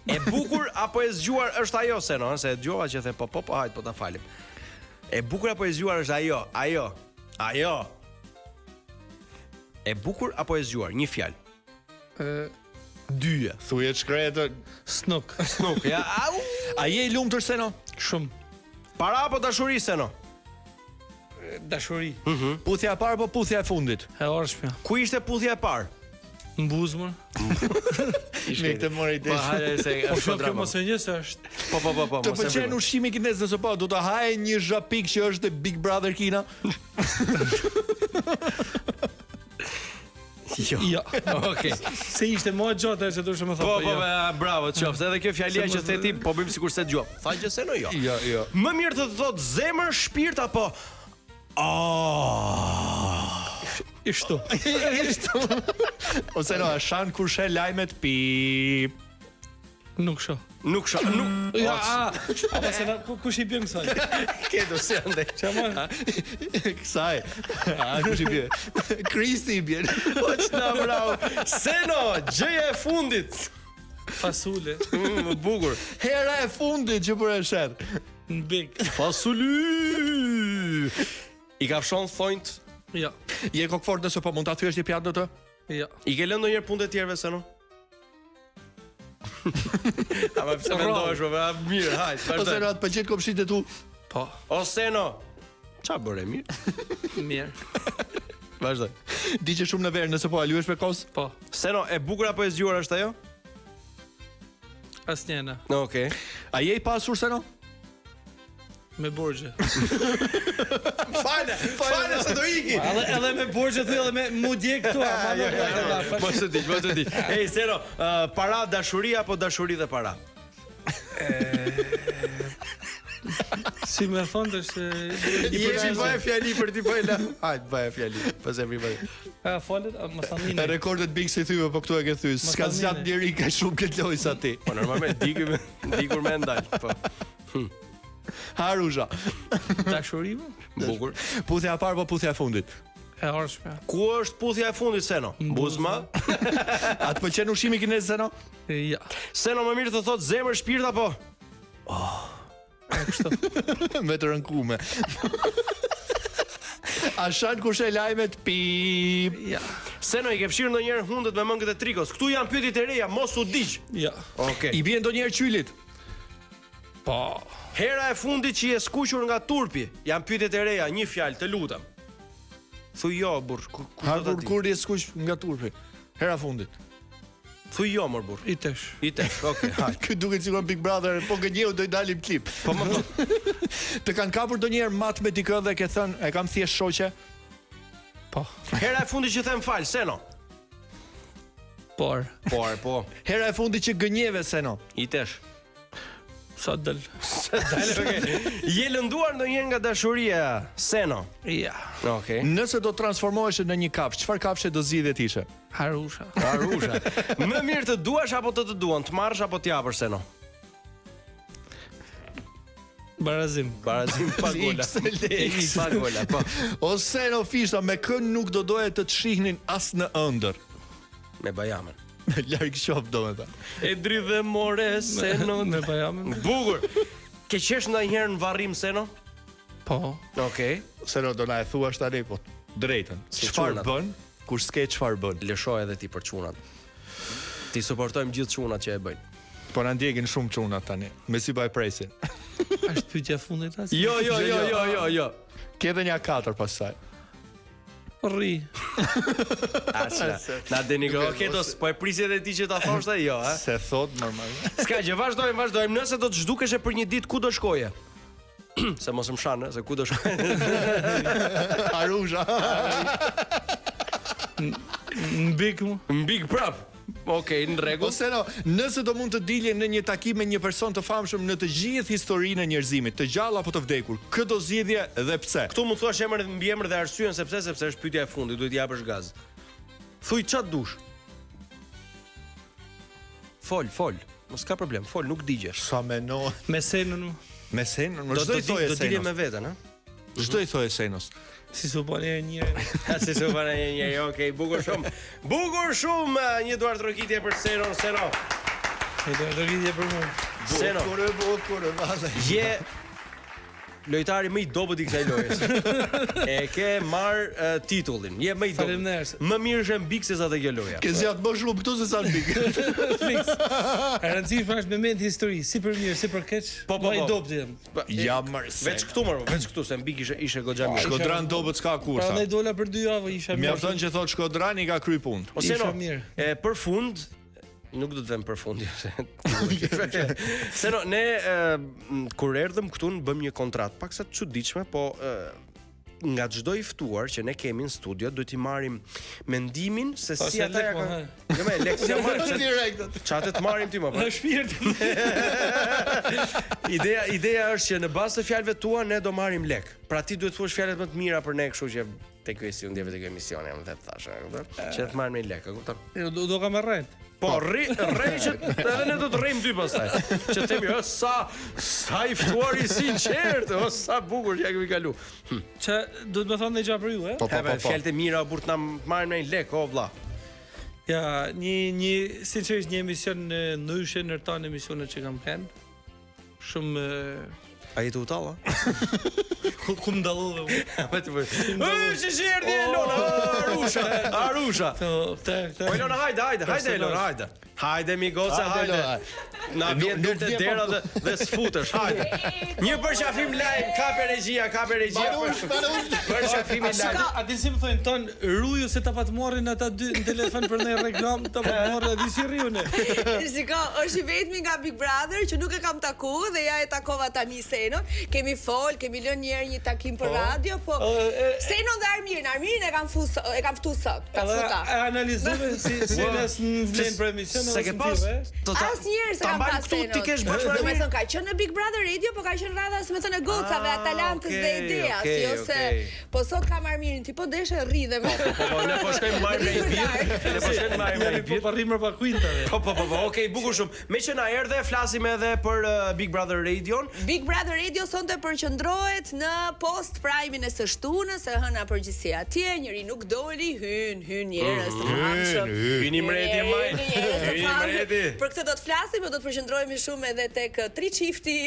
B: E bukur apo e zgjuar është ajo Seno, ëh, se e dëgjova që the po po po hajt po ta falim. E bukur apo e zgjuar është ajo, ajo. Ajo. E bukur apo e zgjuar? Një fjalë.
E: Ë,
B: Dyja.
D: Thuje të shkretën.
E: Snuk.
B: Snuk, ja. Au.
D: A je i lumtur Seno?
E: Shumë.
B: Para apo dashuri Seno?
E: Dashuri.
D: Puthja e parë apo puthja e fundit?
E: E orshmja.
B: Ku ishte puthja e parë?
E: Në buzë më.
D: Me këtë mori
B: Po hajde se
E: Po
B: është
E: kjo kjo
B: drama.
E: mos e një se është.
B: Po po po po.
D: Të
B: mos e
D: pëlqen
B: bëj.
D: ushqimi kinez nëse po, do të haje një zhapik që është te Big Brother Kina?
B: Jo.
E: Jo.
B: Okej.
E: Se ishte më e gjatë ajo që duhesh më thonë.
B: Po po,
E: jo.
B: po, bravo, qoftë. Edhe kjo fjalia
E: Se
B: që
E: mos-
B: the ti, po bëjmë sikur se dëgjova. Tha gjë Seno jo.
D: Jo, jo.
B: Më mirë të të thotë zemër, shpirt apo Oh.
E: Ishtu.
D: Ishtu. Ose no, a shan kur sheh lajmet pip.
E: Nuk shoh.
B: Nuk shoh, nuk.
E: Ja, a, apo se na, ku, kush i bën kësaj?
B: Ke do si andej.
E: Qa më?
D: Kësaj. A kush i bie? Kristi i bie.
B: Po ç'na bravo. Seno, gjëja e fundit.
E: Fasule.
B: Mm, më bukur.
D: Hera e fundit që për e shet.
E: Në big.
B: Fasuli. I kafshon thonjt.
E: Jo.
D: Je kokfort nëse po mund ta thyesh një pjatë në të?
E: Jo.
B: I ke lënë ndonjëherë punët e tjerëve Seno? Ama pse mendohesh, po a, mirë, hajt,
D: Ose
B: vazhdoj.
D: no, të pëlqen komshinjtë e tu.
E: Po.
B: O Seno. Qa bëre mirë?
E: Mirë.
B: Vazhdoj.
D: Di që shumë në verë nëse po a luhesh me kos?
E: Po.
B: Seno, e bukur apo e zgjuar është ajo?
E: Asnjëna.
B: Okej.
D: A je i pasur Seno?
E: Me borxhe.
B: Fale, fale se do iki.
E: Edhe edhe me borxhe thuj edhe me mu djeg këtu, ama nuk e di.
B: Mos e di, mos e di. Ej Seno, uh, para dashuri apo dashuri dhe para?
E: Si më thonë tash
B: I përgjigj bëj fjali për ti po e la. Hajt bëj fjali. Pas e bëj.
E: A folet, a mos ta
D: E
E: nini.
D: rekordet Big si thyve, po këtu e ke thy. S'ka
E: tha
D: zgjat
E: nini.
D: njeri kaq shumë këtë lojë sa ti.
B: Po normalisht dikur dikur me ndal. Po.
D: Harusha.
E: Dashuri më?
B: Bukur.
D: Puthja e parë apo puthja e fundit?
E: E orshme.
B: Ku është puthja e fundit Seno? Buzma.
D: A të pëlqen ushqimi kinez Seno?
E: Ja.
B: Seno më mirë të thot zemër, shpirt apo?
D: Me të rënkume. A shan kur sheh lajmet pip.
E: Ja.
B: Seno i ke fshirë ndonjëherë hundët me mëngët e trikos. Këtu janë pyetjet e reja, mos u digj.
E: Ja.
B: Okej.
D: I bie ndonjëherë qylit?
E: Po.
B: Hera e fundit që je skuqur nga turpi. Janë pyetjet e reja, një fjalë, të lutem. Thuj jo, burr, ku ku
D: Ha
B: do ta
D: kur
B: di?
D: kur je skuq nga turpi. Hera e fundit.
B: Thuj jo, mor burr.
E: I tesh.
B: I tesh, okej, hajt.
D: Ky duket sikur Big Brother, po gënjeu do i dalim klip.
B: Po më thot,
D: Të kanë kapur ndonjëherë mat me dikë dhe ke thënë, e kam thjesht shoqe.
E: Po.
B: hera e fundit që them fal, Seno.
E: Por.
B: Por, po.
D: Hera e fundit që gënjeve Seno.
B: I tesh.
E: Sa dël.
B: Dale, okej. Je lënduar ndonjëherë nga dashuria, Seno?
E: Ja.
B: Okej.
D: Nëse do transformoheshe në një kafshë, çfarë kafshe do zgjidhje të ishe?
E: Harusha.
B: Arusha. Më mirë të duash apo të të duan, të marrësh apo të japësh Seno?
E: Barazim.
B: Barazim pa gola.
D: X,
B: Pa gola, po.
D: O Seno Fishta, me kë nuk do doje të të shihnin as në ëndër.
B: Me Bajamen.
D: Larg qoftë domethënë.
B: E dridhe more Seno.
E: Me bajamin.
B: Bukur. Ke qesh ndonjëherë në varrim Seno?
E: Po.
B: Okej.
D: Seno do na e thuash tani po drejtën.
B: Si
D: Çfarë
B: çunat.
D: bën kur s'ke çfarë bën?
B: Lëshoj edhe ti për çunat. Ti suportojmë gjithë çunat që e bëjnë.
D: Po na ndjekin shumë çunat tani. Me si po e presin.
E: Është pyetja e fundit as?
B: Jo, jo, jo, jo, jo, jo.
D: Ke edhe një katër pastaj.
E: Rri.
B: Asha. Na denigro. Okej, do po e prisje edhe ti që ta thosh ta jo, ha?
D: Se thot normal.
B: S'ka gjë, vazhdojmë, vazhdojmë. Nëse do të zhdukeshe për një ditë, ku do shkoje? se mos më shan, ë, se ku do shkoje?
D: Arusha.
E: Në big mu.
B: Në Big prap. Okej, në rregull.
D: Ose no, nëse do mund të dilje në një takim me një person të famshëm në të gjithë historinë e njerëzimit, të gjallë apo të vdekur, kë do zgjidhje dhe pse?
B: Këtu mund thuash emër dhe mbiemër dhe arsyen sepse sepse është pyetja e fundit, duhet i japësh gaz. Thuj ç'a dush. Fol, fol. Mos ka problem, fol, nuk digjesh.
D: Sa meno
E: Me senën mu.
D: me Senon,
B: Do
D: çdo
B: do
D: i thoje
B: do dilje
D: Senos.
B: me veten, ha?
D: Çdo i thoje Senos.
E: Si su bën një njeri.
B: Ha si su bën një njeri, okej, bukur shumë. Bukur shumë, një duar trokitje për Senon, Seno.
E: E do do lidhje për mua.
B: Seno,
D: Bukur, bukur, vallai.
B: je. lojtari më i dobët i kësaj lojës. E ke marr uh, titullin. Je më i dobët.
E: Faleminderit.
B: Më mirë ishe në Big se sa te kjo loja.
D: Ke zgjat më shumë këtu se sa në Big.
E: Fiks. E rëndësishme është me mend histori, si për mirë, si për keq.
B: Po, po,
E: më i
B: po.
E: dobët jam.
B: Po, e,
D: Ja mërë se.
B: Veç këtu më, veç këtu se në Big ishe ishe goxha mirë.
D: Shkodran dobët s'ka kur tha.
E: Prandaj dola për dy javë isha mirë.
D: Mjafton që thot Shkodran i ka kry punë.
B: Ose
E: Isha
B: no,
E: mirë.
B: e për fund nuk do të them për fund, jo, se Se no, ne e, m, kur erdhëm këtu në bëm një kontratë paksa të çuditshme, po e, nga çdo i ftuar që ne kemi në studio duhet i marrim mendimin se
E: Po,
B: si
E: se
B: ata
E: lek,
B: ja
E: po,
B: kanë. Jo më lek, si ja marrim. se-
D: Direkt.
B: Çate të marrim ti më po.
E: Në shpirt.
B: Ideja ideja është që në bazë të fjalëve tua ne do marrim lek. Pra ti duhet thuash fjalët më të mira për ne, kështu që te ky si unë te ky emisioni, jam vetë thashë, e kupton? Që të marrim lek, e kupton?
E: Jo, do, do kam rrejt.
B: Po rri rrej që edhe ne do të rrejm dy pastaj. Që themi, o sa sa i ftuar i sinqert, o sa bukur që ja kemi kalu.
E: Që do të më thonë një gjë për ju, e?
D: Po po
B: Hebe,
D: po. po.
B: fjalët e mira o burr të na marrim në një lek, o vlla.
E: Ja, një një sinqerisht një emision e, ndryshe në tanë emisionet që kam qenë. Shumë e,
B: A je të utalla?
E: ku ku më dallove unë.
B: Po ti po. Ej, si si erdhi Elona, Arusha, Arusha.
E: Këto, këta, këta.
B: Po Elona, hajde, hajde, hajde Elona, hajde. Hajde mi goca,
D: Hajde,
B: hajde.
D: Elona.
B: Na
D: Nuk-
B: vjen
D: nuk
B: deri te
D: vjen
B: dera
D: pa-
B: dhe dhe s'futesh, hajde. Një përqafim lajm, kape regjia, kape regjia.
D: Barush, barush.
B: Përqafimi lajm.
E: A, a di si më thonë ton ruju se ta pat marrin ata dy në telefon për një reklam, ta pat marrin, a di si rriu ne.
F: Shiko, është i vetmi nga Big Brother që nuk e kam taku dhe ja e takova tani Senon. Kemi fol, kemi lënë një herë një takim për radio, po
E: E, e,
F: Senon dhe Armirin, Armirin e kam fu e kam ftu sot, ta
E: Edhe
F: futa.
E: e analizove si si nas në vlen për emision
B: Se
E: edhe
B: ke
E: s'më
B: pas?
E: thirre, e?
B: Do ta-
F: Asnjëherë se
B: ta
F: kam
B: mbajmë
F: pas
B: këtu
F: Senon.
B: ti kesh bashkë
F: Do me thënë ka qenë në Big Brother Radio, po ka qenë radha si me thënë e gocave,
B: Ah,
F: Atalantës dhe
B: okej,
F: Ideas,
B: okej,
F: jo se
B: okej.
F: po sot kam Armirin, ti po deshe rri dhe me.
B: Po po, ne po shkojmë marrim në një birë. Ne po shkojmë marrim në
E: Jemi
B: një
E: po
B: birë.
E: parrim pa kuintave.
B: Po po po, po, okej, bukur shumë. Me që na erdhe, flasim edhe për uh, Big Brother Radion.
F: Big Brother Radio sonte përqendrohet në post prime-in e së shtunës, e hëna përgjithësi atje, njëri nuk doli, hyn, hyn njerëz të famshëm.
B: Hyni mreti,
F: Hyn
B: maj.
F: njerëz të
B: Hyni
F: famshëm.
B: mreti.
F: Për këtë do të flasim, po do të përqendrohemi shumë edhe tek eh, tri çifti.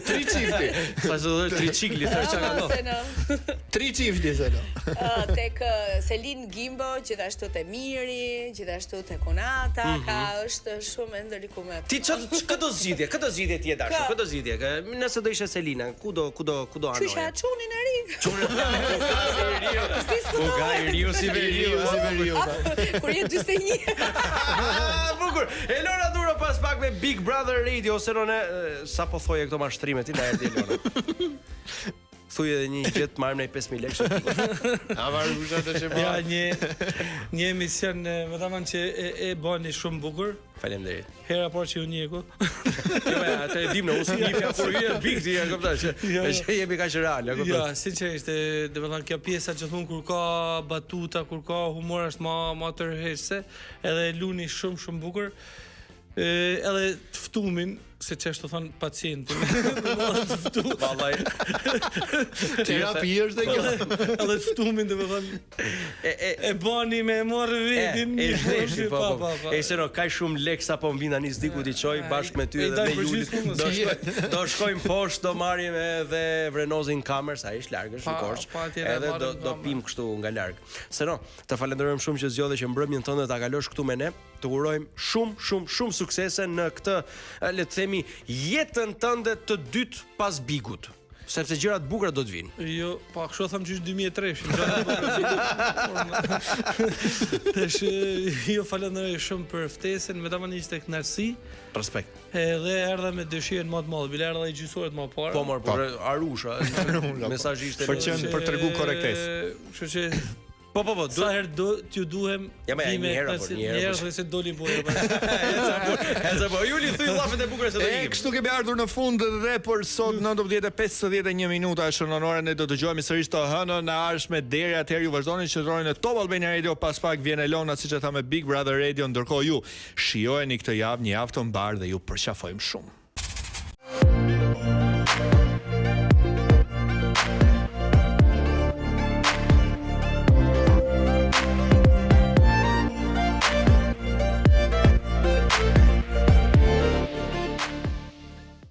D: Tri çifti.
B: Sa se do të tricikli, thash çka ka
F: Ose
B: ndodhur.
F: në
D: Tri çifti se no.
F: ë, tek eh, Selin Gimbo, gjithashtu te Miri, gjithashtu te Kunata, ka është shumë e ndërlikuar.
B: Ti ç'të ç'kë do zgjidhje? Kë do zgjidhje ti e dashur?
F: Kë?
B: Kë do zgjidhje? Kë- Nëse do ishe Selina, ku do ku do ku do
F: Qysh
B: anoje?
F: a çunin e ri?
B: Ku ka i riu si veriu,
D: Si veriu.
F: Kur je 41.
B: Ah, bukur. Elona Duro pas pak me Big Brother Radio ose no ne sa po thoje këto mashtrime ti na erdhi Elona. Thuj edhe një gjë të marrim ne 5000 lekë.
D: A varusha të çe
E: Ja, një një emision e, më thaman që e, e bani shumë bukur.
B: Faleminderit.
E: Hera parë që ju njeku.
B: Jo, me, atë e dim ne, unë si njihja kur hyje Big ti, e kupton që
E: Jo, jo.
B: që jemi kaq real, e kupton.
E: Ja, sinqerisht, e, do të thënë kjo pjesa gjithmonë kur ka batuta, kur ka humor është më më tërheqëse, edhe e luni shumë shumë bukur. E, edhe të ftumin, se që është të thonë pacientin. Do të ftu,
B: Vallai.
D: Terapi është dhe kjo.
E: edhe të ftumin, do të thonë
B: E e
E: e bani me e marrë
B: E,
E: vetin.
B: e zhdeshi, po, po,
E: po.
B: E se no, kaq shumë lek sa po më vin tani s'di ku t'i çoj bashkë me ty
E: E,
B: edhe
E: daj
B: me
E: për
B: Julin.
E: gjysmë, mos.
B: Do shkoj, do shkojmë poshtë, do marrim edhe Vrenozin kamer, sa është larg, është në
E: Pa,
B: Korçë.
E: pa, atje ne
B: Edhe do
E: marrim
B: do
E: kamer.
B: pim kështu nga larg. Se no, të falenderojmë shumë që zgjodhe që mbrëmjen tënde ta kalosh këtu me ne. Të urojmë shumë shumë shumë suksese në këtë, e, le të themi, jetën tënde të dytë pas Bigut. Sepse gjëra të bukura do të vinë.
E: Jo, pa kështu tham që është 2003, Tash jo falenderoj shumë për ftesën, me tamam ishte kënaqësi.
B: Respekt.
E: Edhe erdha me dëshirën më të madhe, bile erdha i gjysoret më parë.
B: Po mor, por Arusha, mesazhi ishte
D: Për qenë- për tregu korrektesë.
E: Kështu që
B: Po po po,
E: sa
B: duhet
E: herë do t'ju duhem,
B: Ja, ma, ja,
E: vi me
B: një herë,
E: kënaqësi,
B: apo, një herë,
E: një herë
B: po.
E: dhe se doli boja.
B: Ece po, Juli thuj llafet e bukura se do
D: E,
B: ikim.
D: kështu kemi ardhur në fund dhe për sot 19:51 minuta është në orën ne do të dëgjohemi sërish të hënën e ardhshme deri atëherë ju vazhdoni të qëndroni në Top Albania Radio pas pak vjen Elona siç e tha me Big Brother Radio ndërkohë ju shijojeni këtë javë një javë të mbarë dhe ju përqafojmë shumë.